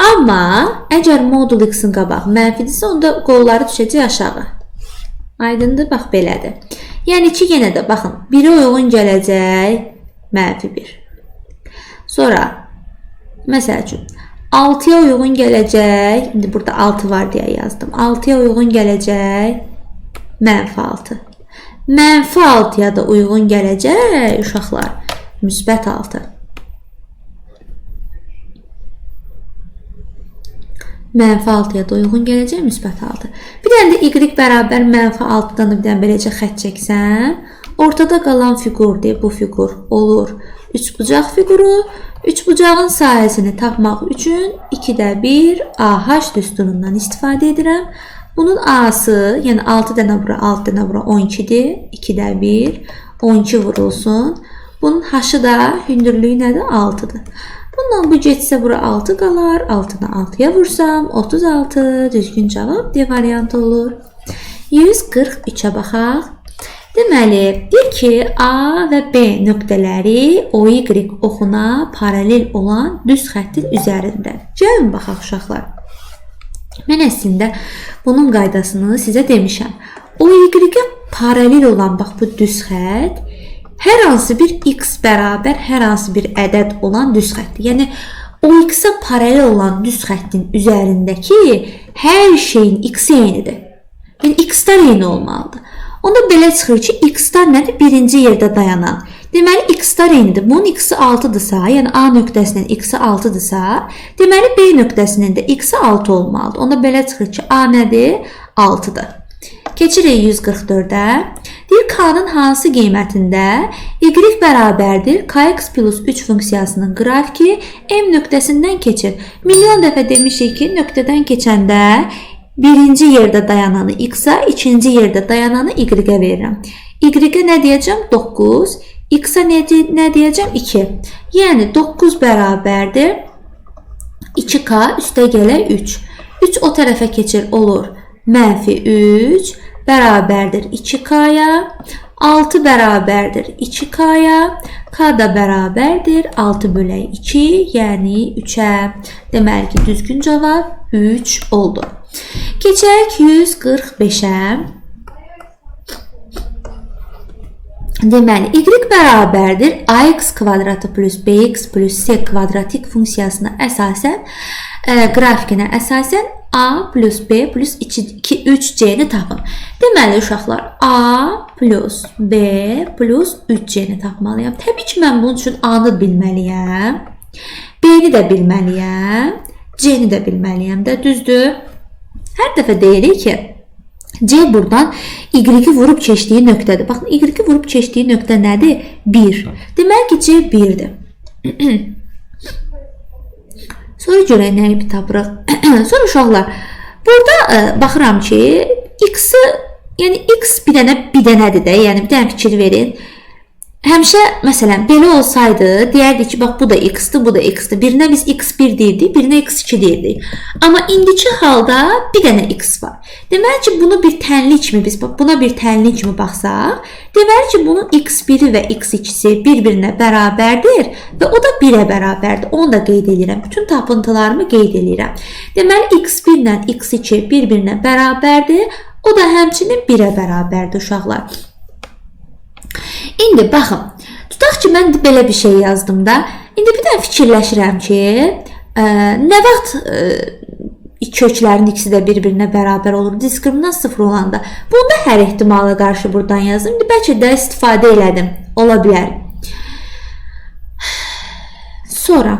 Amma əgər modul x-in qabağı mənfidirsə, onda qolları düşəcək aşağı. Aydındır, bax belədir. Yəni ki, yenə də baxın, 1-ə uyğun gələcək mənfi 1. Sonra, məsəl üçün, 6-ya uyğun gələcək, indi burada 6 var deyə yazdım. 6-ya uyğun gələcək mənfi 6. Mənfi 6-ya da uyğun gələcək uşaqlar, müsbət 6. Mənfi 6-ya da uyğun gələcək müsbət 6. Bir dənə də y bərabər mənfi 6-dan da bir dənə beləcə xətt çəksəm, ortada qalan fiqurdur, bu fiqur olur üçbucaq fiquru. Üçbucağın sahəsini tapmaq üçün 2-də 1 AH düsturundan istifadə edirəm. Bunun A-sı, yəni 6 dənə bura, 6 dənə bura 12-dir. 2-də 1, 12 vurulsun. Bunun H-ı da hündürlüyü nədir? 6-dır. Bundan bu getsə bura 6 qalar. 6-nı 6-ya vursam 36. Düzgün cavab D variantı olur. 143-ə baxaq. Deməli, deyir ki, A və B nöqtələri OY oxuna paralel olan düz xəttin üzərində. Gəlin baxaq uşaqlar. Mən əslində bunun qaydasını sizə demişəm. OY-ə paralel olan bax bu düz xətt hər hansı bir x bərabər hər hansı bir ədəd olan düz xəttdir. Yəni OX-a paralel olan düz xəttin üzərindəki hər şeyin x-i eynidir. Yəni x-lar eyni olmalıdır. Onda belə çıxır ki, x-lar nədir? Birinci yerdə dayanan. Deməli, x-lar eynidir. Bunun x-i 6-dırsa, yəni A nöqtəsinin x-i 6-dırsa, deməli B nöqtəsinin də x-i 6 olmalıdır. Onda belə çıxır ki, A nədir? 6-dır. Keçirik 144-ə. Deyir, K-nın hansı qiymətində y bərabərdir kx plus 3 funksiyasının qrafiki M nöqtəsindən keçir. Milyon dəfə demişik ki, nöqtədən keçəndə birinci yerdə dayananı x-a, ikinci yerdə dayananı y-ə verirəm. Y-ə nə deyəcəm? 9. X-a nə deyəcəm? 2. Yəni 9 bərabərdir 2k üstə gələk 3. 3 o tərəfə keçir, olur. Mənfi 3 bərabərdir 2k-ya. 6 bərabərdir 2k-ya. K da bərabərdir 6 bölək 2, yəni 3-ə. Deməli ki, düzgün cavab 3 oldu. Keçək 145-ə. Deməli, y bərabərdir ax kvadratı plus bx plus c kvadratik funksiyasına əsasən, qrafikinə əsasən a plus b plus 3c-ni tapın. Deməli, uşaqlar, a plus b plus 3c-ni tapmalıyam. Təbii ki, mən bunun üçün a-nı bilməliyəm, b-ni də bilməliyəm, c-ni də bilməliyəm də, düzdür? Hər dəfə deyirik ki, C buradan Y-i vurub keçdiyi nöqtədir. Baxın, Y-i vurub keçdiyi nöqtə nədir? 1. Deməli ki, C 1-dir. Sonra görək nəyi bir tapırıq. Sonra uşaqlar, burada baxıram ki, X-i, yəni X bir dənə bir dənədir də, yəni bir dənə fikir verin. Həmişə, məsələn, belə olsaydı, deyərdik ki, bax, bu da x-dir, bu da x-dir. Birinə biz x1 deyirdik, birinə x2 deyirdik. Amma indiki halda bir dənə x var. Deməli ki, bunu bir tənli kimi biz buna bir tənli kimi baxsaq, deməli ki, bunun x1-i və x2-si bir-birinə bərabərdir və o da 1-ə bərabərdir. Onu da qeyd edirəm. Bütün tapıntılarımı qeyd edirəm. Deməli, x1 ilə x2 bir-birinə bərabərdir. O da həmçinin 1-ə bərabərdir uşaqlar. İndi baxın, tutaq ki, mən belə bir şey yazdım da. İndi bir dənə fikirləşirəm ki, nə vaxt köklərin ikisi də bir-birinə bərabər olur, diskriminant 0 olanda. Bunu da hər ehtimala qarşı buradan yazdım. İndi bəlkə də istifadə elədim, ola bilər. Sonra,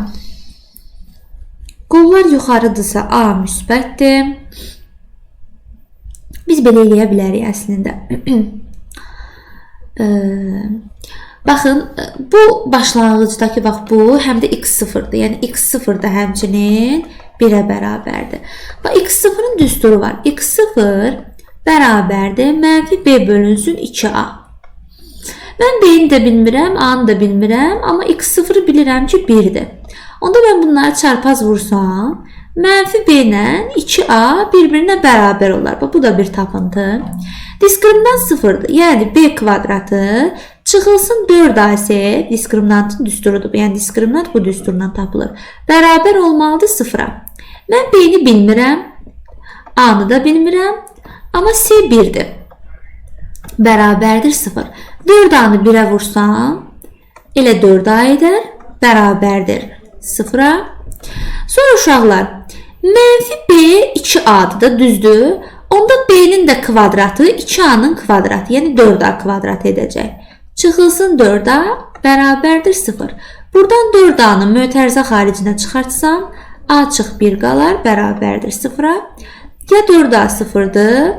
qollar yuxarıdırsa A müsbətdir. Biz belə eləyə bilərik əslində. Baxın, bu başlanğıcdakı bax bu həm də x0-dır. Yəni x0 da həmçinin 1-ə bərabərdir. Bax x0-ın düsturu var. x0 bərabərdir mənfi b bölünsün 2a. Mən b-ni də bilmirəm, a-nı da bilmirəm, amma x0-ı bilirəm ki 1-dir. Onda mən bunları çarpaz vursam, Mənfi B ilə 2A bir-birinə bərabər olar. Bax, bu da bir tapıntı. Diskriminant 0-dır. Yəni B kvadratı çıxılsın 4AC, diskriminantın düsturudur. Yəni diskriminant bu düsturdan tapılır. Bərabər olmalıdır 0-a. Mən B-ni bilmirəm, A-nı da bilmirəm, amma C 1-dir. Bərabərdir 0. 4A-nı 1-ə vursam, elə 4A edər, bərabərdir 0-a. Sonra uşaqlar, mənfi B 2A-dır da, düzdür. Onda B-nin də kvadratı 2A-nın kvadratı, yəni 4A kvadratı edəcək. Çıxılsın 4A bərabərdir 0. Buradan 4A-nı mötərizə xaricinə çıxartsam, A çıx 1 qalar, bərabərdir 0-a. Ya 4A 0-dır,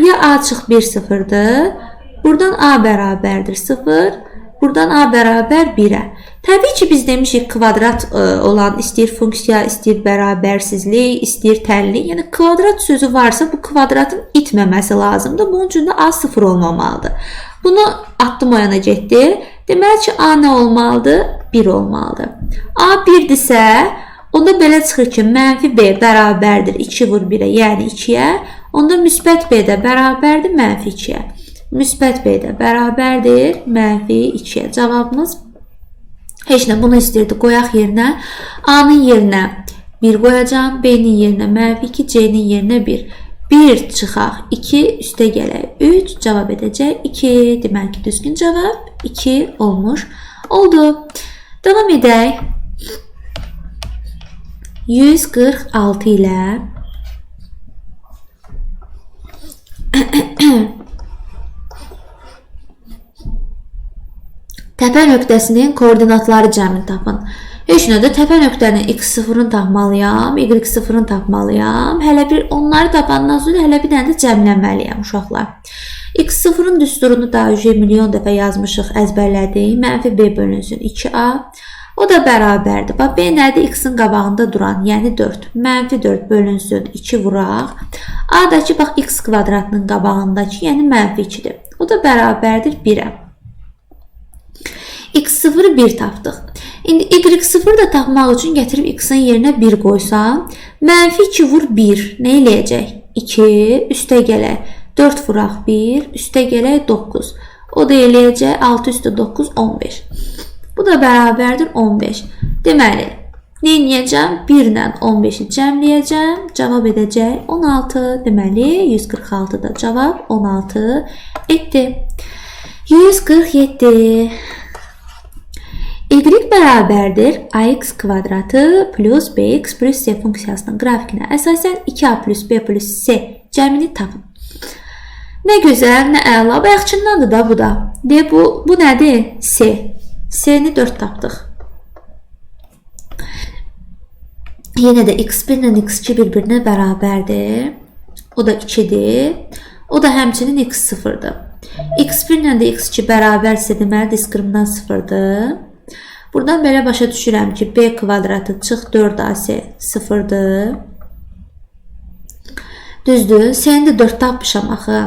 ya A çıx 1 0-dır. Buradan A bərabərdir 0. Buradan A bərabər 1-ə. Təbii ki, biz demişik kvadrat olan istəyir funksiya, istəyir bərabərsizlik, istəyir tənlik. Yəni kvadrat sözü varsa bu kvadratın itməməsi lazımdır. Bunun üçün də A 0 olmamalıdır. Bunu atdım o yana getdi. Deməli ki, A nə olmalıdır? 1 olmalıdır. A 1-dirsə, onda belə çıxır ki, mənfi B bərabərdir 2 vur 1-ə, yəni 2-yə. Onda müsbət B də bərabərdir mənfi 2-yə. Müsbət B də bərabərdir mənfi 2-yə. Cavabımız heç nə, bunu istirdi. Qoyaq yerinə. A-nın yerinə 1 qoyacağam. B-nin yerinə mənfi 2, C-nin yerinə 1. 1 çıxaq 2, üstə gələk 3, cavab edəcək 2. Deməli ki, düzgün cavab 2 olmuş oldu. Davam edək. 146 ilə təpə nöqtəsinin koordinatları cəmini tapın. Heç nə də təpə nöqtənin x0-ını tapmalıyam, y0-ını tapmalıyam. Hələ bir onları tapandan sonra hələ bir dənə də cəmləməliyəm uşaqlar. X0-ın düsturunu daha öncə milyon dəfə yazmışıq, əzbərlədik. Mənfi B bölünsün 2A. O da bərabərdir. Bax, B nədir? X-in qabağında duran, yəni 4. Mənfi 4 bölünsün 2 vuraq. A-dakı bax x kvadratının qabağındakı, yəni mənfi 2-dir. O da bərabərdir 1-ə. X0-ı 1 tapdıq. İndi Y0 da tapmaq üçün gətirib X-in yerinə 1 qoysam, mənfi 2 vur 1 nə eləyəcək? 2, üstə gələk 4 vuraq 1, üstə gələk 9. O da eləyəcək 6 üstə 9, 15. Bu da bərabərdir 15. Deməli, nə eləyəcəm? 1 ilə 15-i cəmləyəcəm. Cavab edəcək 16. Deməli, 146-da cavab 16 etdi. 147. Y bərabərdir ax kvadratı plus bx plus c funksiyasının qrafikinə əsasən 2a plus b plus c cəmini tapın. Nə gözəl, nə əla. Bayaqçındandır da bu da. De, bu nədir? C. C-ni 4 tapdıq. Yenə də x1 ilə x2 bir-birinə bərabərdir. O da 2-dir. O da həmçinin x0-dır. X1 ilə də x2 bərabərsə deməli diskriminant 0-dır. Buradan belə başa düşürəm ki, B kvadratı çıx 4AC 0-dır. Düzdür? C-ni də 4 tapmışam axı.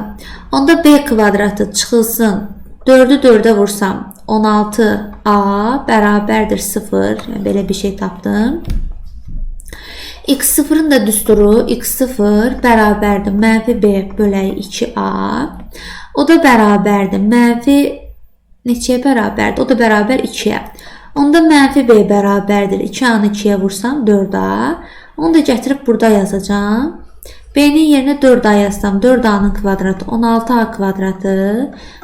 Onda B kvadratı çıxılsın. 4-ü 4-ə vursam 16A bərabərdir 0. Yəni belə bir şey tapdım. X0-ın da düsturu x0 bərabərdir mənfi B bölək 2A. O da bərabərdir mənfi neçəyə bərabərdir? O da bərabər 2-yə. Onda mənfi B bərabərdir 2A-nı 2-yə vursam 4A. Onu da gətirib burada yazacağam. B-nin yerinə 4A yazsam 4A-nın kvadratı 16A kvadratı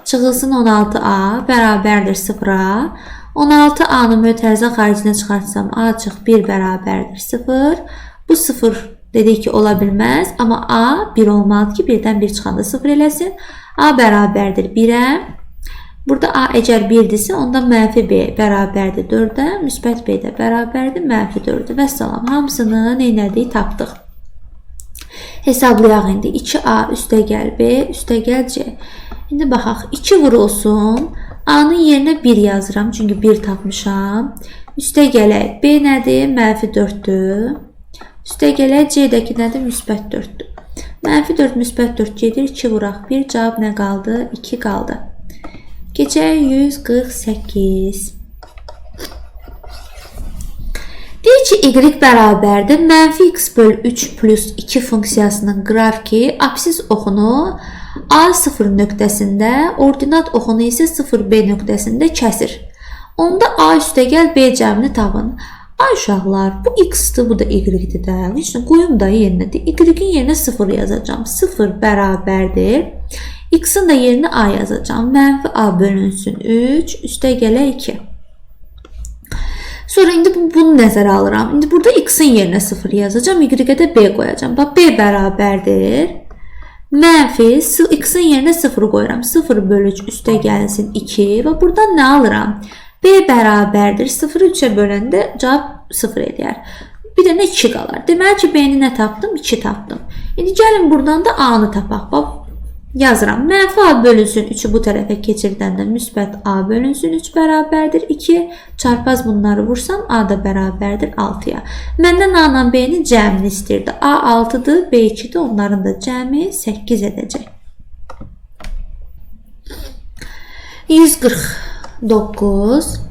çıxılsın 16A bərabərdir 0-a. 16A-nı mötərizə xaricinə çıxartsam A çıx 1 bərabərdir 0. Bu 0 dedik ki, ola bilməz. Amma A 1 olmalıdır ki, 1-dən 1 çıxanda 0 eləsin. A bərabərdir 1-ə. Burada A əgər 1-dirsə, onda mənfi B bərabərdir 4-ə, müsbət B də bərabərdir mənfi 4-ə. Vəssalam, hamısını neynədik? Tapdıq. Hesablayaq indi. 2A üstə gəl B, üstə gəl C. İndi baxaq. 2 vurulsun. A-nın yerinə 1 yazıram, çünki 1 tapmışam. Üstə gələk. B nədir? Mənfi 4-dür. Üstə gələk. C-dəki nədir? Müsbət 4-dür. Mənfi 4, müsbət 4 gedir. 2 vuraq 1. Cavab nə qaldı? 2 qaldı. Keçək 148. Deyir Deyir ki, y bərabərdir mənfi x böl 3 plus 2 funksiyasının qrafiki absis oxunu A0 nöqtəsində, ordinat oxunu isə 0B nöqtəsində kəsir. Onda A üstəgəl B cəmini tapın. Ay uşaqlar, bu x-dir, bu da y-dir də. Heç nə qoyum da yerinə. Y-in yerinə 0 yazacağam. 0 bərabərdir. X-in də yerinə A yazacağam. Mənfi A bölünsün 3, üstəgələ 2. Sonra indi bunu nəzərə alıram. İndi burada x-in yerinə 0 yazacağam, y-ə də b qoyacağam. Bax, b bərabərdir. Mənfi x-in yerinə 0 qoyuram. 0 bölü 3 üstə gəlsin 2 və buradan nə alıram? B bərabərdir. 0-ı 3-ə böləndə cavab 0 eləyər. Bir dənə 2 qalar. Deməli ki, B-ni nə tapdım? 2 tapdım. İndi gəlin buradan da A-nı tapaq. Bax, yazıram. Mənfi A bölünsün 3-ü bu tərəfə keçirdəndə müsbət A bölünsün 3 bərabərdir 2. Çarpaz bunları vursam A da bərabərdir 6-ya. Məndən A ilə B-nin cəmini istirdi. A 6-dır, B 2-dir. Onların da cəmi 8 edəcək. 149.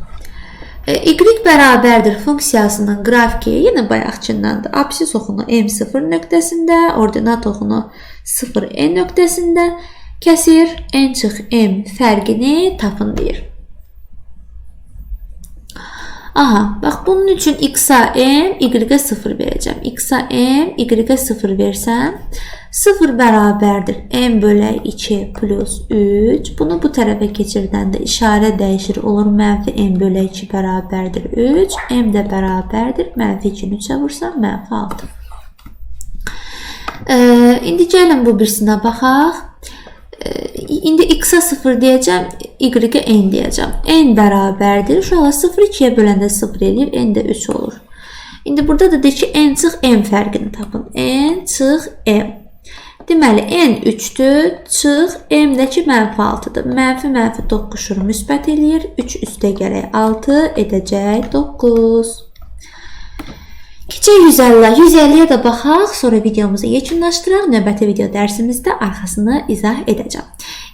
Y bərabərdir funksiyasının qrafiki yenə bayaqçındandır. Absis oxunu M0 nöqtəsində, ordinat oxunu 0N nöqtəsində kəsir. N çıx M fərqini tapın deyir. Aha, bax bunun üçün x-a M, y-ə 0 verəcəm. X-a M, y-ə 0 versəm 0 bərabərdir m bölək 2 plus 3. Bunu bu tərəfə keçirdəndə işarə dəyişir. Olur mənfi m bölək 2 bərabərdir 3. M də bərabərdir. Mənfi 2-ni 3-ə vursam mənfi 6. İndi gəlin bu birisinə baxaq. İndi x-a 0 deyəcəm, y-ə n deyəcəm. N bərabərdir. Uşaqlar 0 2-yə böləndə 0 eləyir, n də 3 olur. İndi burada da deyir ki, n çıx m fərqini tapın. N çıx m. Deməli, n 3-dür, çıx, m-dəki mənfi 6-dır. Mənfi mənfi toqquşur, müsbət eləyir. 3 üstə gələk 6 edəcək 9. Keçək 150. 150-yə də baxaq, sonra videomuzu yekunlaşdıraq. Növbəti video dərsimizdə arxasını izah edəcəm.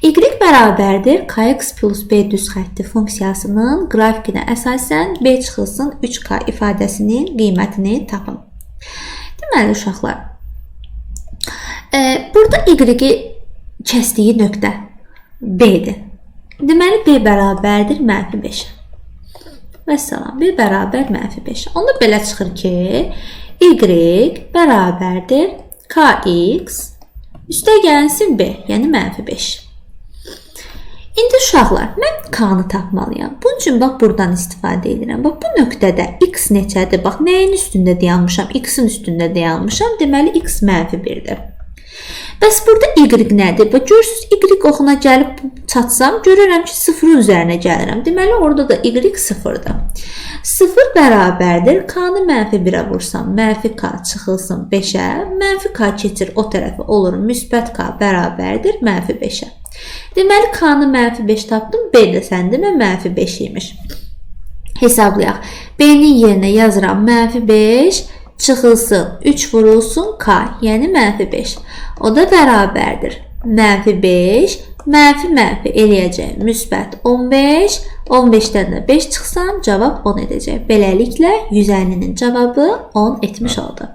Y bərabərdir kx plus b düz xətti funksiyasının qrafikinə əsasən b çıxılsın 3k ifadəsinin qiymətini tapın. Deməli, uşaqlar, burada y-i kəsdiyi nöqtə b-dir. Deməli, b bərabərdir mənfi 5-ə. Vəssalam, b bərabər mənfi 5. Onda belə çıxır ki, y bərabərdir kx üstə gəlsin b, yəni mənfi 5. İndi uşaqlar, mən k-nı tapmalıyam. Bunun üçün bax buradan istifadə edirəm. Bax bu nöqtədə x neçədir? Bax nəyin üstündə dayanmışam? X-in üstündə dayanmışam. Deməli x mənfi 1-dir. Bəs burada y nədir? Bax görürsünüz, y oxuna gəlib çatsam, görürəm ki, 0-ın üzərinə gəlirəm. Deməli orada da y 0-dır. 0 bərabərdir. K-nı mənfi 1-ə vursam, mənfi k çıxılsın 5-ə. Mənfi k keçir o tərəfə olur. Müsbət k bərabərdir mənfi 5-ə. Deməli k-nı mənfi 5 tapdım. B də sən demə mənfi 5 imiş. Hesablayaq. B-nin yerinə yazıram mənfi 5 çıxılsın 3 vurulsun k, yəni mənfi 5. O da bərabərdir. Mənfi 5, mənfi mənfi eləyəcək müsbət 15. 15-dən də 5 çıxsam cavab 10 edəcək. Beləliklə 150-nin cavabı 10 etmiş oldu.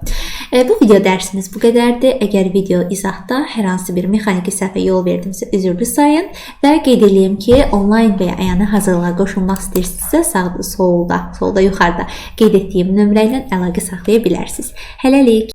Bu video dərsimiz bu qədərdir. Əgər video izahda hər hansı bir mexaniki səhvə yol verdimsə üzürlü sayın və qeyd eləyim ki, onlayn və ya əyani hazırlığa qoşulmaq istəyirsinizsə sağda, solda, solda yuxarıda qeyd etdiyim nömrə ilə əlaqə saxlaya bilərsiniz. Hələlik.